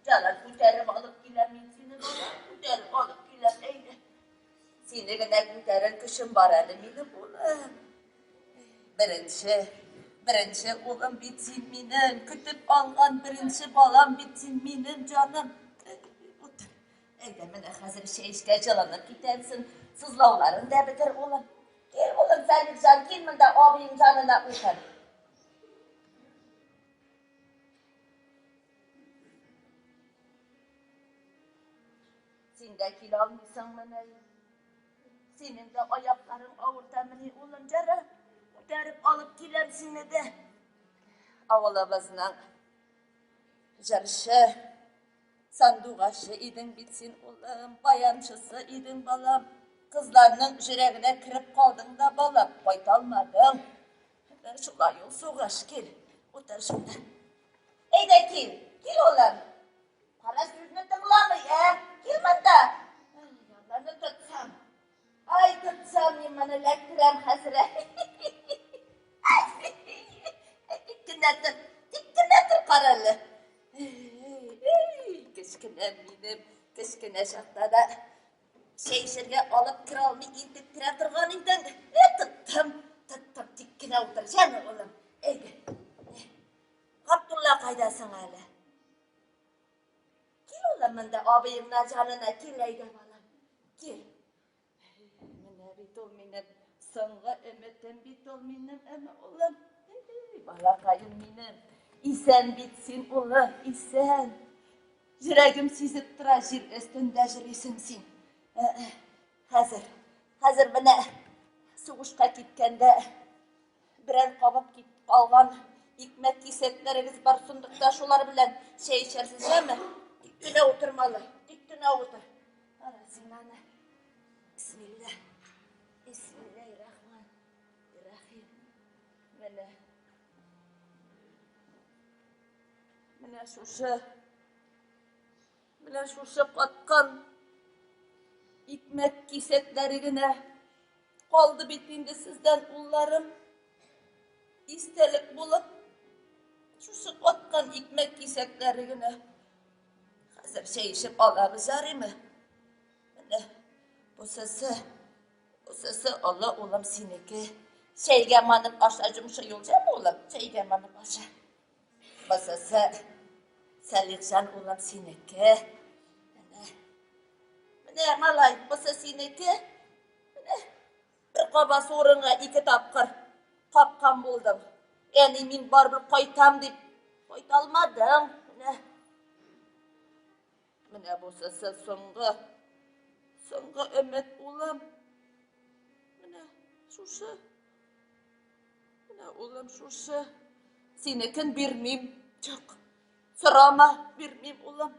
Ярар, күтәреп алып киләм мин сине, балам, күтәреп алып киләм, әйдә. Сине генә күтәрер көчем бар әле минем, улым. Беренче, беренче улым бит син минем, көтеп алган беренче балам бит син минем, җаным. Утыр. Әйдә, менә хәзер чәй эчкәч җылынып китәрсең, сызлауларың да бетер, улым. Кил, улым, Сәлимҗан, кил монда абыең җанына утыр. Син дә килә алмыйсыңмыни? Синең дә аякларың авыртамыни, улым, җара? Күтәреп алып киләм сине дә. Авылыбызның җырчы, Сандугачы идең бит син, улым, баянчысы идең, балам. Кызларның җөрәгенә кереп калдың да, балам, кайта алмадың. Шулай ул сугыш, кил, утыр шунда. Әйдә кил, кил, улым. Кара сүзне тыңламый, ә? Кил монда. Алланы тотсам. Ай, тотсам, мин моны эләктерәм хәзер. Тик кенә тор, тик кенә тор, карале. Кечкенә минем, кечкенә чакта да чәй эчәргә алып керә алмый интектерә торган идең. Э, тоттым, тоттым, тик кенә утыр, җәме, улым. Әйдә. Габдулла кайда соң әле? Кил, улым, монда абыеңнар җанына кил, әйдә, балам. Кил. Менә бит ул минем соңгы өметем бит ул минем, әмма улым. Балакаем минем. Исән бит син, улым, исән. Йөрәгем сизеп тора, җир өстендә йөрисең син. Хәзер, хәзер менә сугышка киткәндә берәр кабып кит калган икмәк кисәкләрегез бар сындыкта, шулар белән чәй эчәрсез, яме? Тик кенә утырмалы, тик кенә утыр. Ара син аны. Бисмилла. Бисмиллаһир-рахманир-рахим. Менә. Менә шушы Менә шушы каткан икмәк кисәкләре генә калды бит инде сездән, улларым. Истәлек булып, шушы каткан икмәк кисәкләре генә. Хәзер чәй эчеп алабыз, ярыймы? Менә бусысы, бусысы олы улым синеке. Чәйгә манып аша, җомшы юлҗамы, улым? Чәйгә манып аша. Бусысы Сәлихҗан улым синеке. Менә. Менә, малай, бусы синеке. Менә. Бер каба урынга ике тапкыр капкан булдым. Әни, мин барыбер кайтам дип кайта алмадың. Менә. Менә бусысы соңгы. Соңгы өмет, улым. Менә шушы. Менә, улым, шушы. Синекен бирмим. Чык. Сорама, бирмим, улым.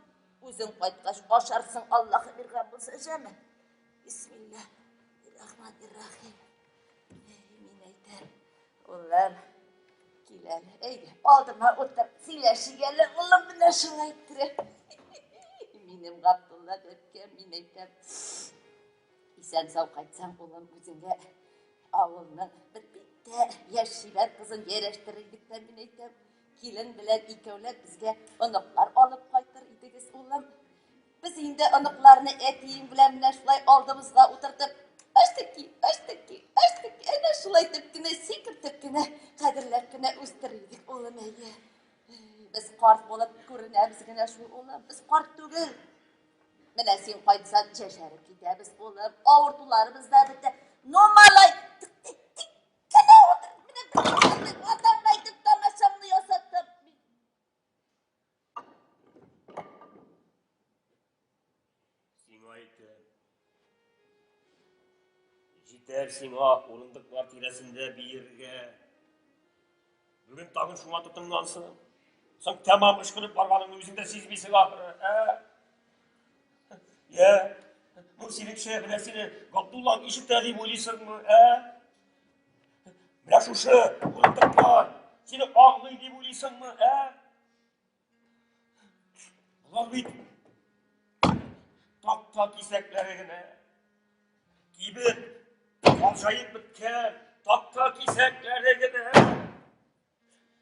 Үзең кайткач ашарсың, Аллаһ биргән булса, җәме. Бисмилла. Рахман-рахим. Мин әйтәм, улым, кил әле, әйдә, алдыма утыр, сөйләшик әле, улым, менә шулай иттереп. Минем Габдулла бәбкәм, мин әйтәм. Исән-сау кайтсаң, улым, үзеңә авылның бер бик тә яшь чибәр кызын ярәштерер идек тә, мин әйтәм. Килен белән икәүләп безгә оныклар алып кайтыр идегез, улым. Без инде оныкларны әтиең белән менә шулай алдыбызга утыртып, аштыки, аштыки, аштыки, әнә шулай итеп кенә, сикертеп кенә, кадерләп кенә үстерер идек, улым, әйе. Без карт булып күренәбез генә шул, улым, без карт түгел. Менә син кайтсаң, чәчәреп китәбез, улым. Авыртуларыбыз да бетә. Ну, малай, тик, тик, тик кенә утыр. Менә бер атаңны әйтеп тамашаңны ясаттым. Сиңа әйтәм. Җитәр сиңа урындыклар тирәсендә биергә. Бүген тагын шуңа тотынгансың. Соң тәмам ычкынып барганыңны үзең дә сизмисең ахры, ә? Йә, бу синеңчә менә сине Габдуллаң ишетә дип уйлыйсыңмы, ә? Менә шушы урындыклар сине аңлый дип уйлыйсыңмы, ә? Болар бит такта кисәкләре генә. Кибет, алжаеп беткән такта кисәкләре генә.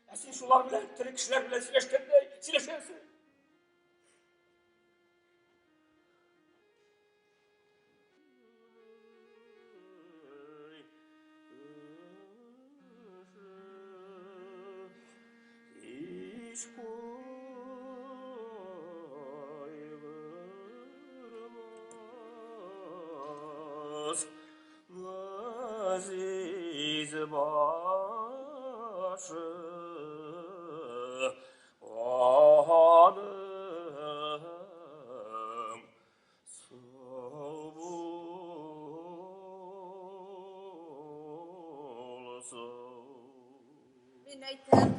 Ә син шулар белән тере кешеләр белән сөйләшкәндәй сөйләшәсең. Һич кайгырмас газиз башы аның сау булсын. Мин әйтәм,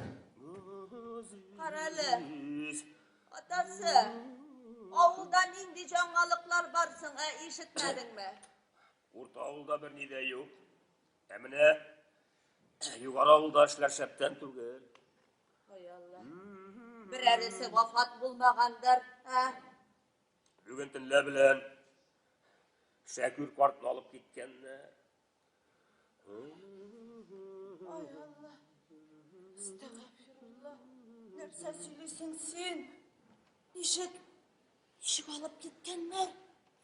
карале, атасы, авылда нинди жаңалыклар бар соң, ә ишетмәдеңме? Урта авылда берни дә юк. Ә менә югары авылда эшләр шәптән түгел. Ай Алла. Берәресе вафат булмагандыр, ә? Бүген төнлә белән Шәкүр картны алып киткәннәр. Ай Алла. Әстәгъфирулла. Нәрсә сөйлисең син? Ничек? Ничек алып киткәннәр?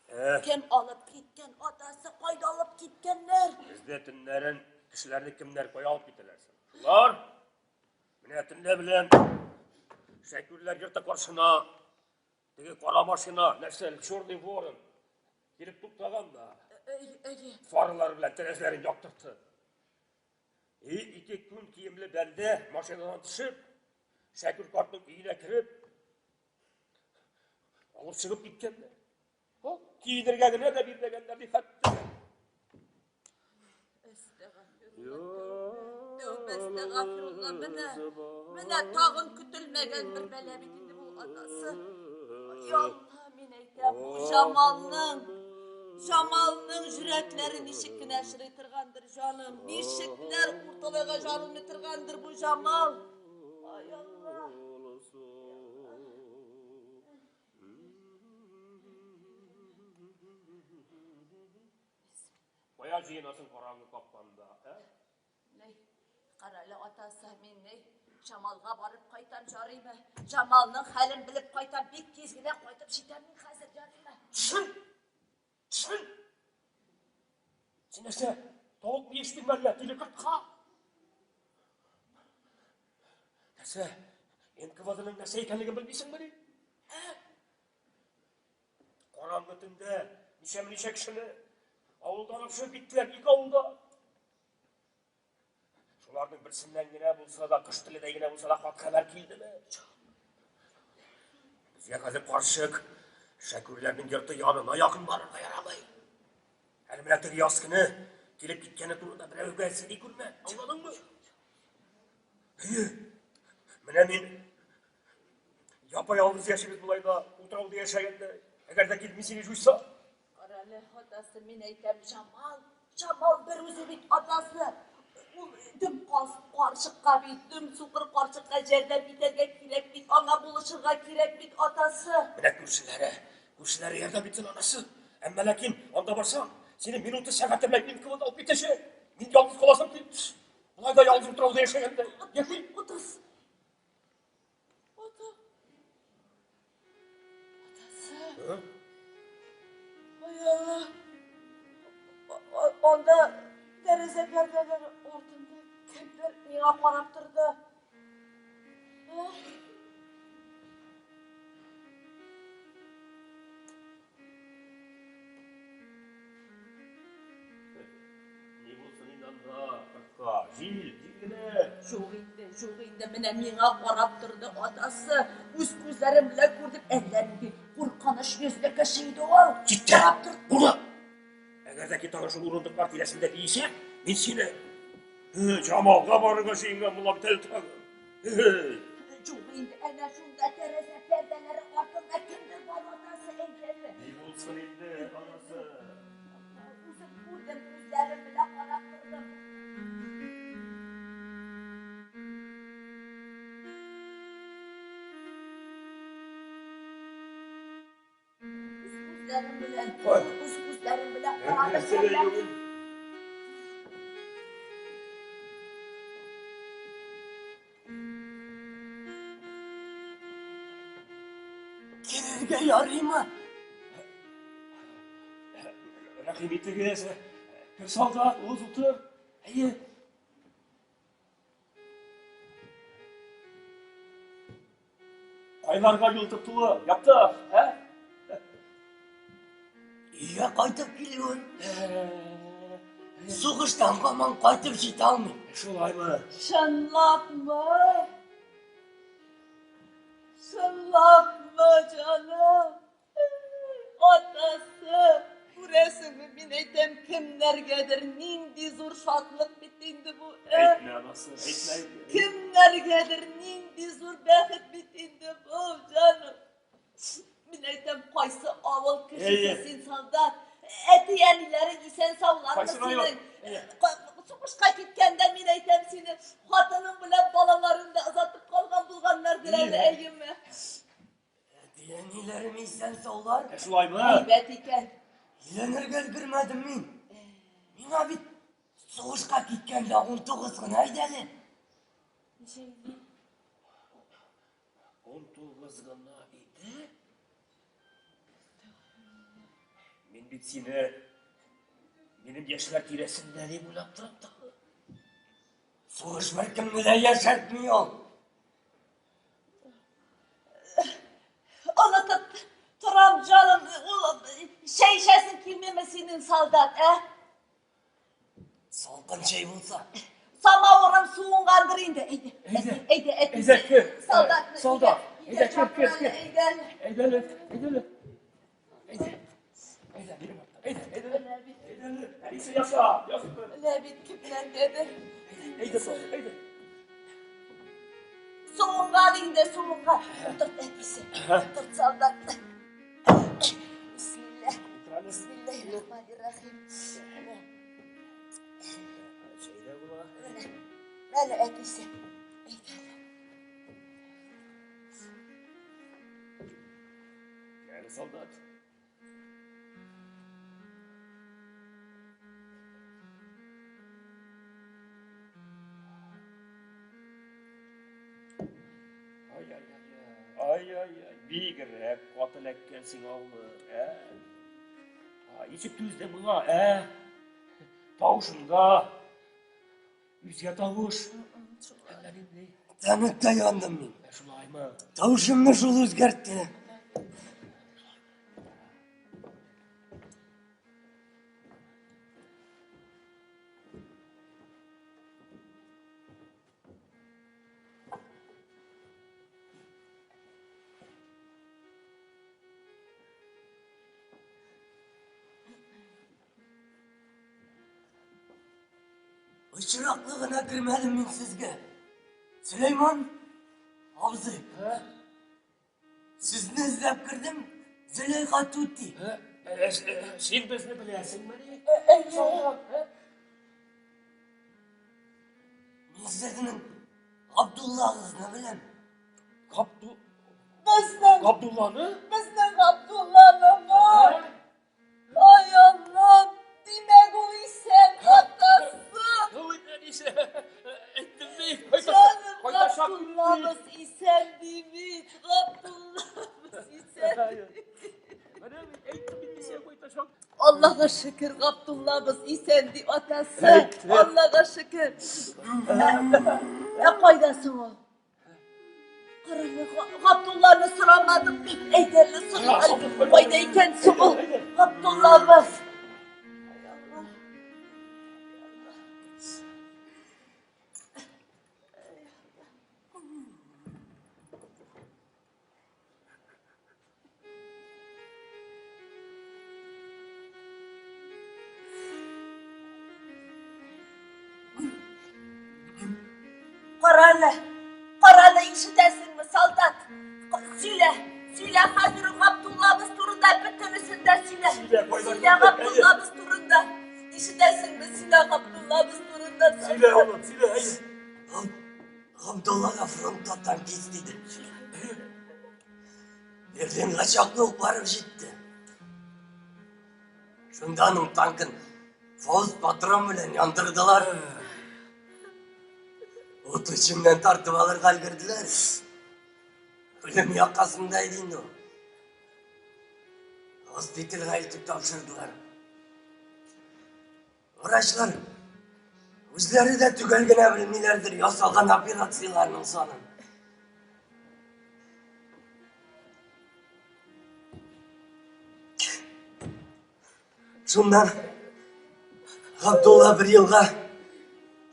Э. Кем алып киткән? Атасы кайда алып киткәннәр? Бездә төннәрен кешеләрне кемнәр кая алып китәләр соң? Шулар. Менә төнлә белән Шәкүрләр йорты каршына теге кара машина, нәрсә, черный ворон килеп туктаган да. Фаралар белән тәрәзәләрен яктыртты. И ике күн киемле бәндә машинадан төшеп, Шәкүр картның өенә кереп, Алып чыгып киткәннәр. О, киенергә генә дә бирмәгәннәр ди хәтта. Тәүбә, әстәгафирулла, менә, менә тагын көтелмәгән бер бәла бит инде бу атасы. Ай Алла, мин әйтәм, бу Җамалның, Җамалның жүрәкләре ничек кенә чыдый торгандыр, җаным, ничекләр урталайга жарылмый торгандыр бу Җамал. Ай Алла. Кая җыенасың караңгы капканда, ә? Ней, карале, атасы, мин ней, Җамалга барып кайтам, жарыймы? Җамалның хәлен белеп кайтам, бик тиз генә кайтып җитәм мин хәзер, ярыймы? Төшен! Төшен! Син нәрсә, тавык биештеңме әллә, тиле кортка? Нәрсә, НКВДның нәрсә икәнлеген белмисеңмени? Ә? Караңгы төндә ничәмә-ничә кешене авылдан алып чыгып киттеләр, ике авылда. Шуларның берсеннән генә булса да, кош теледәй генә булса да хат-хәбәр килдеме? Безгә хәзер карчык Шәкүрләрнең йорты янына якын барырга ярамый. Әле менә теге яз көне килеп киткәне турында берәүгә сөйли күрмә, аңладыңмы? Әйе. Менә мин япа-ялгыз яшибез болай да, утрауда яшәгәндә. Әгәр дә килми сине җуйса. Карале, атасы, мин әйтәм, Җамал, Җамал бер үзе бит атасы. Ул дөм карчыкка бит, дөм сукыр карчыкка ярдәм итәргә кирәк бит, аңа булышырга кирәк бит, атасы. Менә күршеләре, күршеләре ярдәм итсен, анасы. Әмма ләкин анда барсаң, сине минуты сәгате белән инкубат алып китәчәк. Мин ялгыз каласым килми. Болай да ялгыз утрауда яшәгәндә. Яши. Атасы. Ата. Атасы. Ай Алла. Анда тәрәзә пәрдәләре артында кемдер миңа карап торды. Ни булсын инде анда, кортка, җил, җил генә. Юк инде, юк инде, менә миңа карап торды атасы. Үз күзләрем белән күрдем, әллә нинди куркыныч йөзле кеше иде ул. Киттә, Карап торды. булды. Әгәр дә ки тагын шул урындыклар тирәсендә биесәң, мин сине Җамалга барырга җыенган була бит әле тагын. Юк инде, әнә шунда тәрәзә пәрдәләре артында кемдер бар, атасы, әйдәме. Ни булсын инде, анасы. Үзем күрдем, күзләрем белән карап тордым. Үз күзләрем белән, үз күзләрем белән карадым. Керергә ярыймы? Рәхим итегез. Кер солдат, уз утыр. Әйе. Кайларга юл тоттуы, яптык, ә? Өйгә кайтып килүем. Сугыштан һаман кайтып җитә алмыйм. Шулаймы? Чынлапмы? Чынлапмы, җаным? Атасы, күрәсеңме, мин әйтәм, кемнәргәдер нинди зур шатлык бит инде бу. Ә? Әйтмә, анасы, әйтмә. Кемнәргәдер нинди зур бәхет бит инде бу, җаным. Мин әйтәм, кайсы авыл кешесе син, солдат? Әти-әниләрең исән саулармы синең? Сугышка киткәндә мин әйтәм сине, хатының белән балаларың да озатып калган булганнардыр әле, әйеме? Әти-әниләрем исән саулар. Ә шулаймы? Әйбәт икән. Өйләнергә өлгермәдем мин. Миңа бит сугышка киткәндә 19 гына иде әле. Ничә иде? 19 гына иде? Мин бит сине минем яшьләр тирәсендә дип уйлап торам тагы. Сугыш беркемне дә яшәртми ул. Онытып торам, җаным, ул чәй эчәсең килмиме синең, солдат, ә? Салкын чәй булса. Самавырым суынгандыр инде. Әйдә, Әйдә, әйдә, әйдә. Әйдә, кер. Солдатны Солдат, өйгә әйдә, кер, кер, чакыр кер. әле, әйдә. Әйдә әле, әйдә әле. Әтисе яса, языктыр. Белә бит кемнәргәдер. Әйдә, солдат, әйдә. Суынган инде, суынган. Утырт әтисе. Утырт солдатны. Бисмилла. Бисмиллахир-рахманир-рахим. Чәйдә була. Менә. Менә әтисе. Әйдә. Әле солдат. Ай-ай-ай, бигрәк каты эләккән сиңа улы, ә? Ничек түздең моңа, ә? Тавышында үзгә тавыш. Әллә нинди. Тәмугта яндым мин. Шулаймы? Тавышымны шул үзгәртте. Очраклы гына кермәдем мин сезгә. Сөләйман абзый. Сезне эзләп кердем, Зөләйха түти. Син безне беләсеңмени? Мин сезнең Габдуллагызны беләм. Габду... Безнең Габдулланы? Безнең Габдулланымы? Ай Аллам, димәк ул исән, атасы. Ой, әнисе, әйттем бит. Җаным, Габдуллабыз исән ди бит, Габдуллабыз исән. Аллага шөкер, Габдуллабыз исән ди атасы. Аллага шөкер. Ә кайда соң ул? Карале, Габдулланы сорамадык бит, әйдәле сорыйк. Кайда икән соң ул Габдуллабыз? Ай Алла. Карале, карале, ишетәсеңме, солдат? Сөйлә, сөйлә хәзер Габдуллабыз турында бөтенесен дә сөйлә. Сөйлә Габдуллабыз турында. Ишетәсеңме, сөйлә Габдуллабыз турында. Сөйлә, улым, сөйлә, әйе. Габдуллага фронтта танкист иде. Берлинга чаклы ук барып җитте. Шунда аның танкын фауст патрон белән яндырдылар. Ут эченнән тартып алырга өлгерделәр. Үлем якасында иде инде ул. Госпитальгә илтеп тапшырдылар. Врачлар үзләре дә төгәл генә белмиләрдер ясалган операцияләрнең санын. Шуннан Габдулла бер елга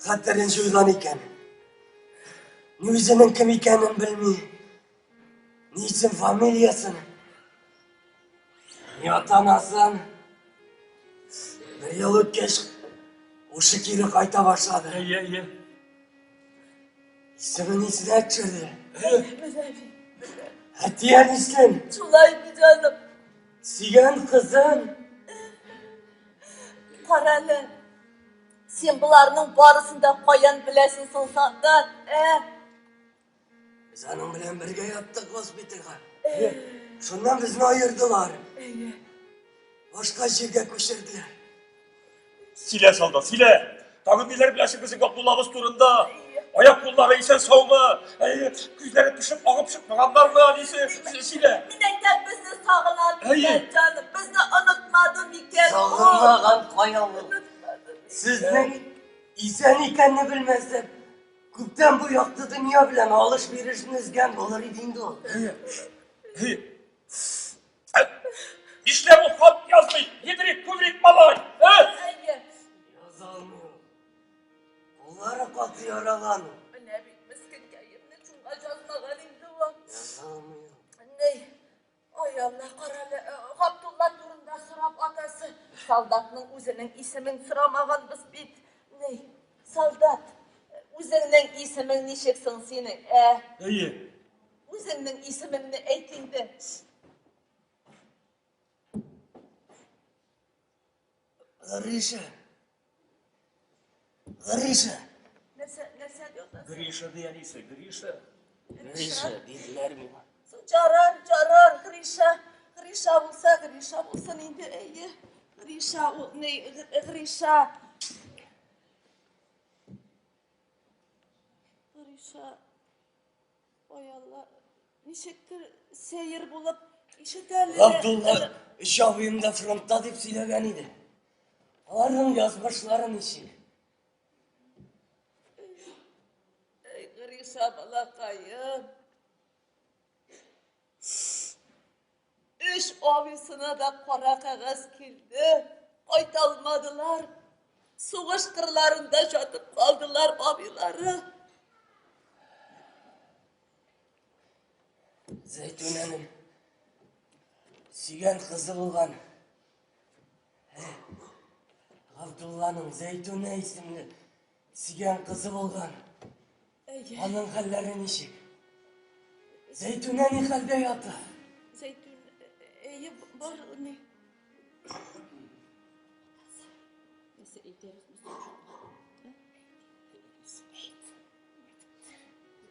хәтерен җуйган икән. Ни үзенең кем икәнен белми, ни исем фамилиясен, ни ата-анасын. Бер ел үткәч, ушы кире кайта башлады. Әйе, әйе. Исемен исенә төшерде. Әти-әнисен. Шулаймы, җаным? Сөйгән кызын. Карале, син боларның барысын да каян беләсең соң, солдат, ә? Без аның белән бергә яттык госпитальгә. Шуннан безне аердылар. Башка җиргә күчерделәр. Сөйлә, солдат, сөйлә. Тагын ниләр беләсең безнең Габдуллабыз турында? Аяк куллары исән саумы? Әйе, күзләре пешеп агып чыкмаганнармы, әнисе? Сөйлә. Мин әйтәм, безне сагына микән, җаным, безне онытмады микән? Сагынмаган кая ул? Сезнең исән икәнне белмәсә, күптән бу якты дөнья белән алыш-бирешне өзгән булыр иде инде ул. Нишләп ул хат язмый? Едрик, күбрик малай. Ә? Яза алмый ул. Куллары каты яралан. Менә бит мескенкәемне шуңа язмаган инде ул. Яза алмый ул. Ни? Ай Ай Алла, карале, Габдулла турында сорап атасы. Солдатның үзенең исемен сорамаганбыз бит. Ни, солдат, үзеңнең исемең ничек соң синең, ә? Әйе. Үзеңнең исемеңне әйт инде. Гриша. Гриша. Нәрсә, нәрсә ди атасы? Гриша ди әнисе, Гриша. Гриша диделәр миңа. Жарар, жарар, Гриша. Гриша булса, Гриша булсын инде, әйе. Гриша ул, ни, Гриша. Гриша. Ой Алла, ничектер сәер булып ишетәле. Габдулла өч абыем да фронтта дип сөйләгән иде. Аларның язмышлары ничек? Эй, Гриша балакаем. Өч абыйсына да кара кәгазь килде. Кайта алмадылар. Сугыш кырларында жатып калдылар абыйлары. Зәйтүнәнең сөйгән кызы булган. Габдулланың Зәйтүнә исемле сөйгән кызы булган. Әйе. Аның хәлләре ничек? Зәйтүнә ни хәлдә ята? Зәйтүн, әйе, бар ни. Нәрсә әйтәбез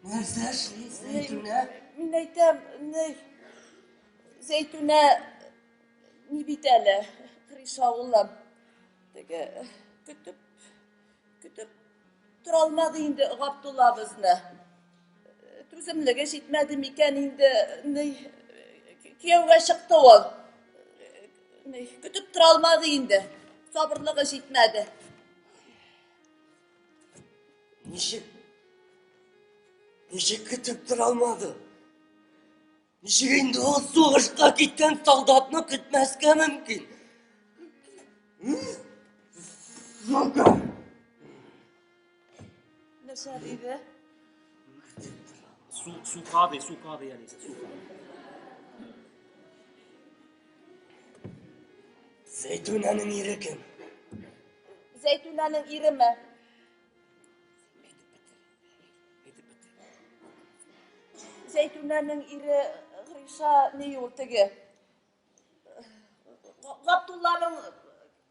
Нәрсә эшли Зәйтүнә? Мин әйтәм, ни, Зәйтүнә ни бит әле, Гриша улым. Теге көтеп, көтеп тора алмады инде Габдуллабызны. Түземлеге җитмәде микән инде, ни, кияүгә чыкты ул. Ни, көтеп тора алмады инде. Сабырлыгы җитмәде. Ничек? Ничек көтеп тора алмады? Ничек инде ул сугышка киткән солдатны көтмәскә мөмкин? Сука! Нәрсә диде? Су, сука ди, сука ди әнисе, сука. Зәйтүнәнең ире кем? Зәйтүнәнең иреме? Зәйтүнәнең ире Гриша ни ул теге? Габдулланың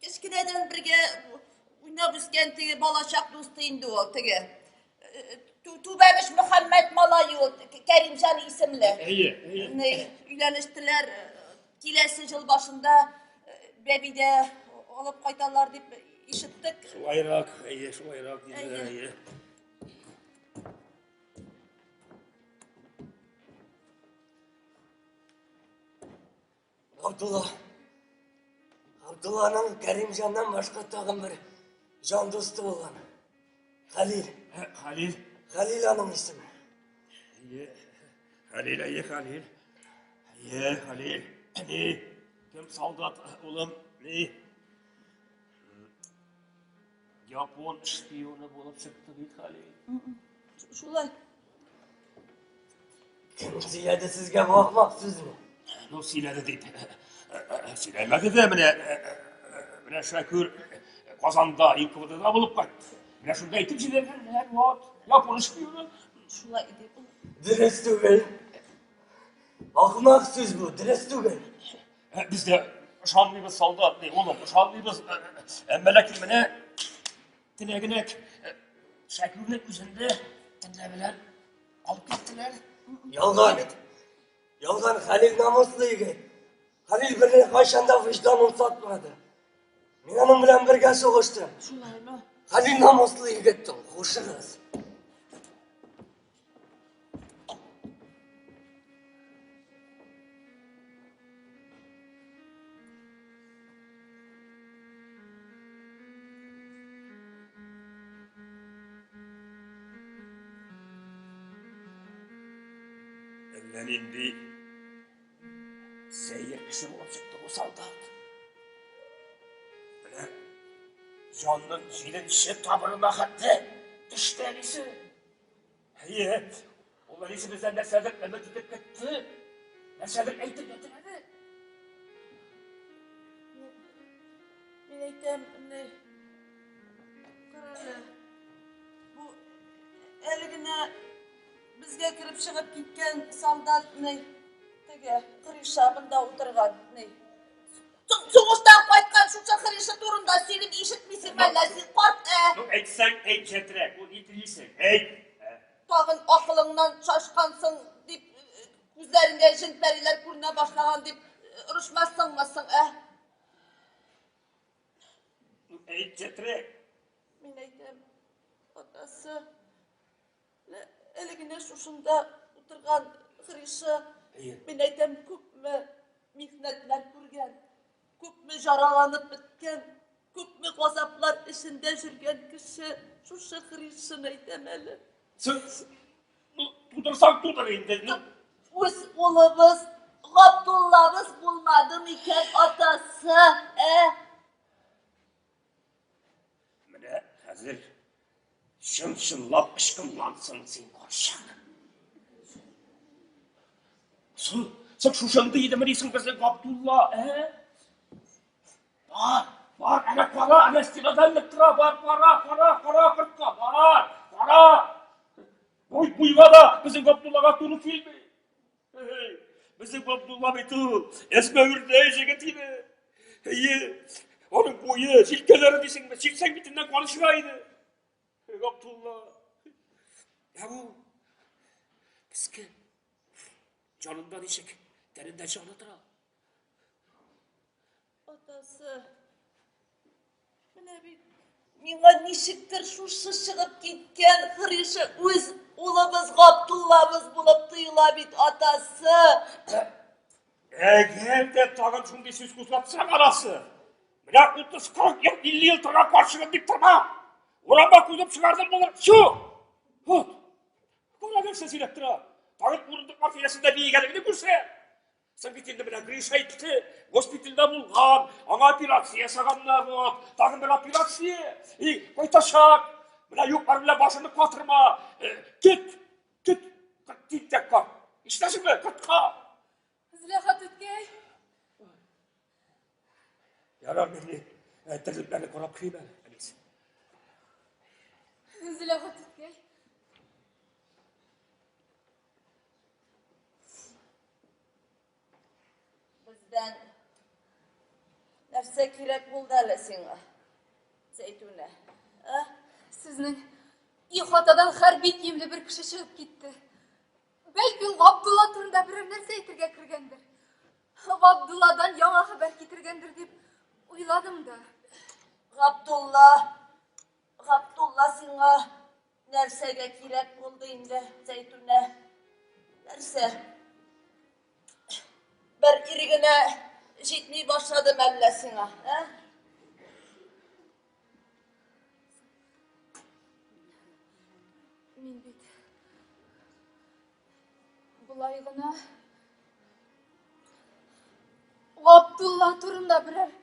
кечкенәдән бергә уйнап үскән теге балачак дусты инде ул теге. Түбәнеш Мөхәммәт малае ул, Кәримҗан исемле. Әйе, әйе. Ни, өйләнештеләр. Киләсе ел башында бәби дә алып кайталар дип ишеттек. Шулайрак, әйе, шулайрак диделәр, әйе. Габдулла. Габдулланың Кәримҗаннан башка тагын бер җан дусты булган. Хәлил. Хәлил. Хәлил аның исеме. Әйе. Хәлил, әйе, Хәлил. Әйе, Хәлил. Ни? Кем солдат, улым? Ни? Япон шпионы булып чыкты бит Хәлил. Шулай. Кем сөйләде сезгә бу ахмак сүзне? Ну, сөйләде дип. Сөйләмәде дә менә менә Шәкүр Казанда НКВДда булып кайтты. Менә шунда әйтеп җибәргәннәр, вот, япон шпионы. Шулай дип. Дөрес түгел. Ахмак сүз бу, дөрес түгел. Без дә ышанмыйбыз, солдат, ди, улым, ышанмыйбыз. Әмма ләкин менә теләгенәк Шәкүрнең үзендә төнлә белән алып киттеләр. Ялган. Ялган, Хәлил намуслы егет. Хәлил берни кайчан да вөҗданын сатмады. Мин аның белән бергә сугыштым. Шулаймы? Хәлил намуслы егет ул, хушыгыз. Әллә нинди сәер кеше булып чыкты бу солдат. Менә җанның җиденче тамырына хәтле төште әнисе. Әйе, ул әнисе бездән нәрсәдер өмет итеп көтте. Нәрсәдер әйтергә теләде. әйтәм, ни, карале, бу әле генә безгә кереп чыгып киткән солдат, ни, теге Гриша монда утырган, ни. Сугыштан кайткан шушы Гриша турында сөйлим, ишетмисең әллә син, карт, ә? Ну, әйтсәң, әйт җәтрәк, ул ни телисең, әйт. Тагын акылыңнан шашкансың дип, күзләреңдә җен-пәриләр күренә башлаган дип орышмассыңмы соң, ә? Ну, әйт җәтрәк. Мин әйтәм, атасы, әле генә шушында утырган Гриша, мин әйтәм, күпме михнәтләр күргән, күпме жараланып беткән, күпме газаплар эчендә йөргән кеше, шушы Гришаны әйтәм әле. Ну, тудырсаң тудыр инде. Ну. Үз улыбыз, Габдуллабыз булмады микән атасы, ә? Менә хәзер чын-чынлап ычкынлансың син, карчык. Соң, соң шушындый идеме дисең безнең Габдулла, ә? Бар, бар, әнә кара, әнә стенадан менеп тора, бар, кара, кара, кара кортка, бар, кара. Буй буйга да безнең Габдуллага туры килми. Безнең Габдулла бит ул әзмәвердәй җегет иде. Әйе, аның буе, җилкәләре дисеңме, чиксәң битеннән кан чыга иде. Габдулла. Ә бу мескен. Җанында ничек, тәнендә җаны тора. Атасы, менә бит миңа ничектер шушы чыгып киткән Гриша үз улыбыз Габдуллабыз булып тоела бит, атасы. Әгәр дә тагын шундый сүз кузгатсаң, анасы, менә 30-40 ел, 50 ел торган карчыгым дип торма. Урамга куып чыгардым булыр. Чү! Вот. Кара нәрсә сөйләп тора. Тагын урындыклар тирәсендә биегәнеңне күрсә. Соң бит инде менә Гриша әйтте, госпитальдә булган, аңа операция ясаганнар, вот, тагын бер операция, и кайтачак. Менә юклар белән башыңны катырма. Э, кит, кит, тинтәк кар. Ишетәсеңме, кортка. Зөләйха түткәй. Ярар, мин э, терлекләрне карап керим әле, әнисе. Зөләйха түткәй. Бездән нәрсә кирәк булды әле сиңа, Зәйтүнә? Ә? Сезнең ихатадан хәрби киемле бер кеше чыгып китте. Бәлки ул Габдулла турында берәр нәрсә әйтергә кергәндер. Габдулладан яңа хәбәр китергәндер дип уйладым да. Габдулла, Габдулла сиңа нәрсәгә кирәк булды инде, Зәйтүнә? Нәрсә? Бер ир генә җитми башлады мәллә сиңа, ә? Мин бит болай гына Габдулла турында берәр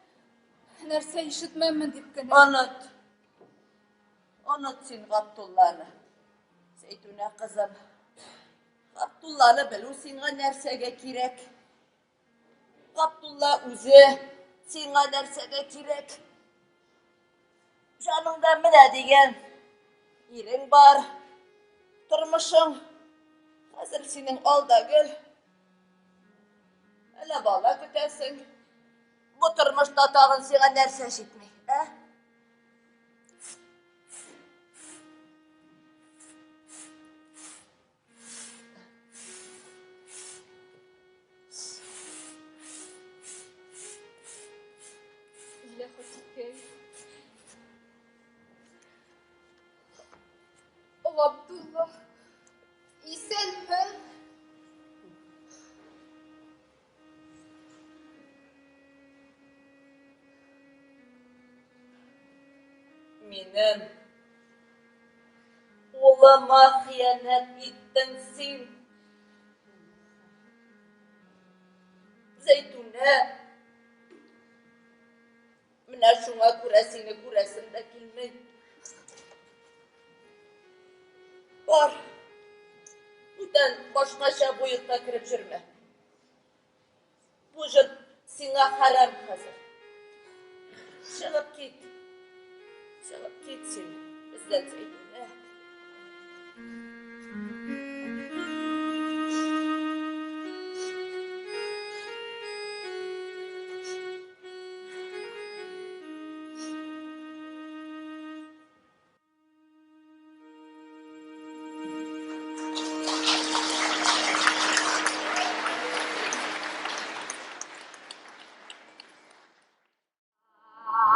нәрсә ишетмәмме дип кенә. Оныт. Оныт син Габдулланы. Зәйтүнә кызым. Габдулланы белү сиңа нәрсәгә кирәк? Габдулла үзе сиңа нәрсәгә кирәк? Җаныңда менә дигән ирең бар. Тормышың хәзер синең алда гел. Әллә бала көтәсең. Бу тормышта тагын сиңа нәрсә җитми, ә? Габдулла, исәнме? Минем Улыма хыянәт иттең син. Зәйтүнә. Менә шуңа күрә сине күрәсем дә килми. Бар. Бүтән башкача бу йортка кереп йөрмә. Бу җыр сиңа хәрам хәзер. Чыгып кит. Чыгып кит син бездән, Зәйтүнә.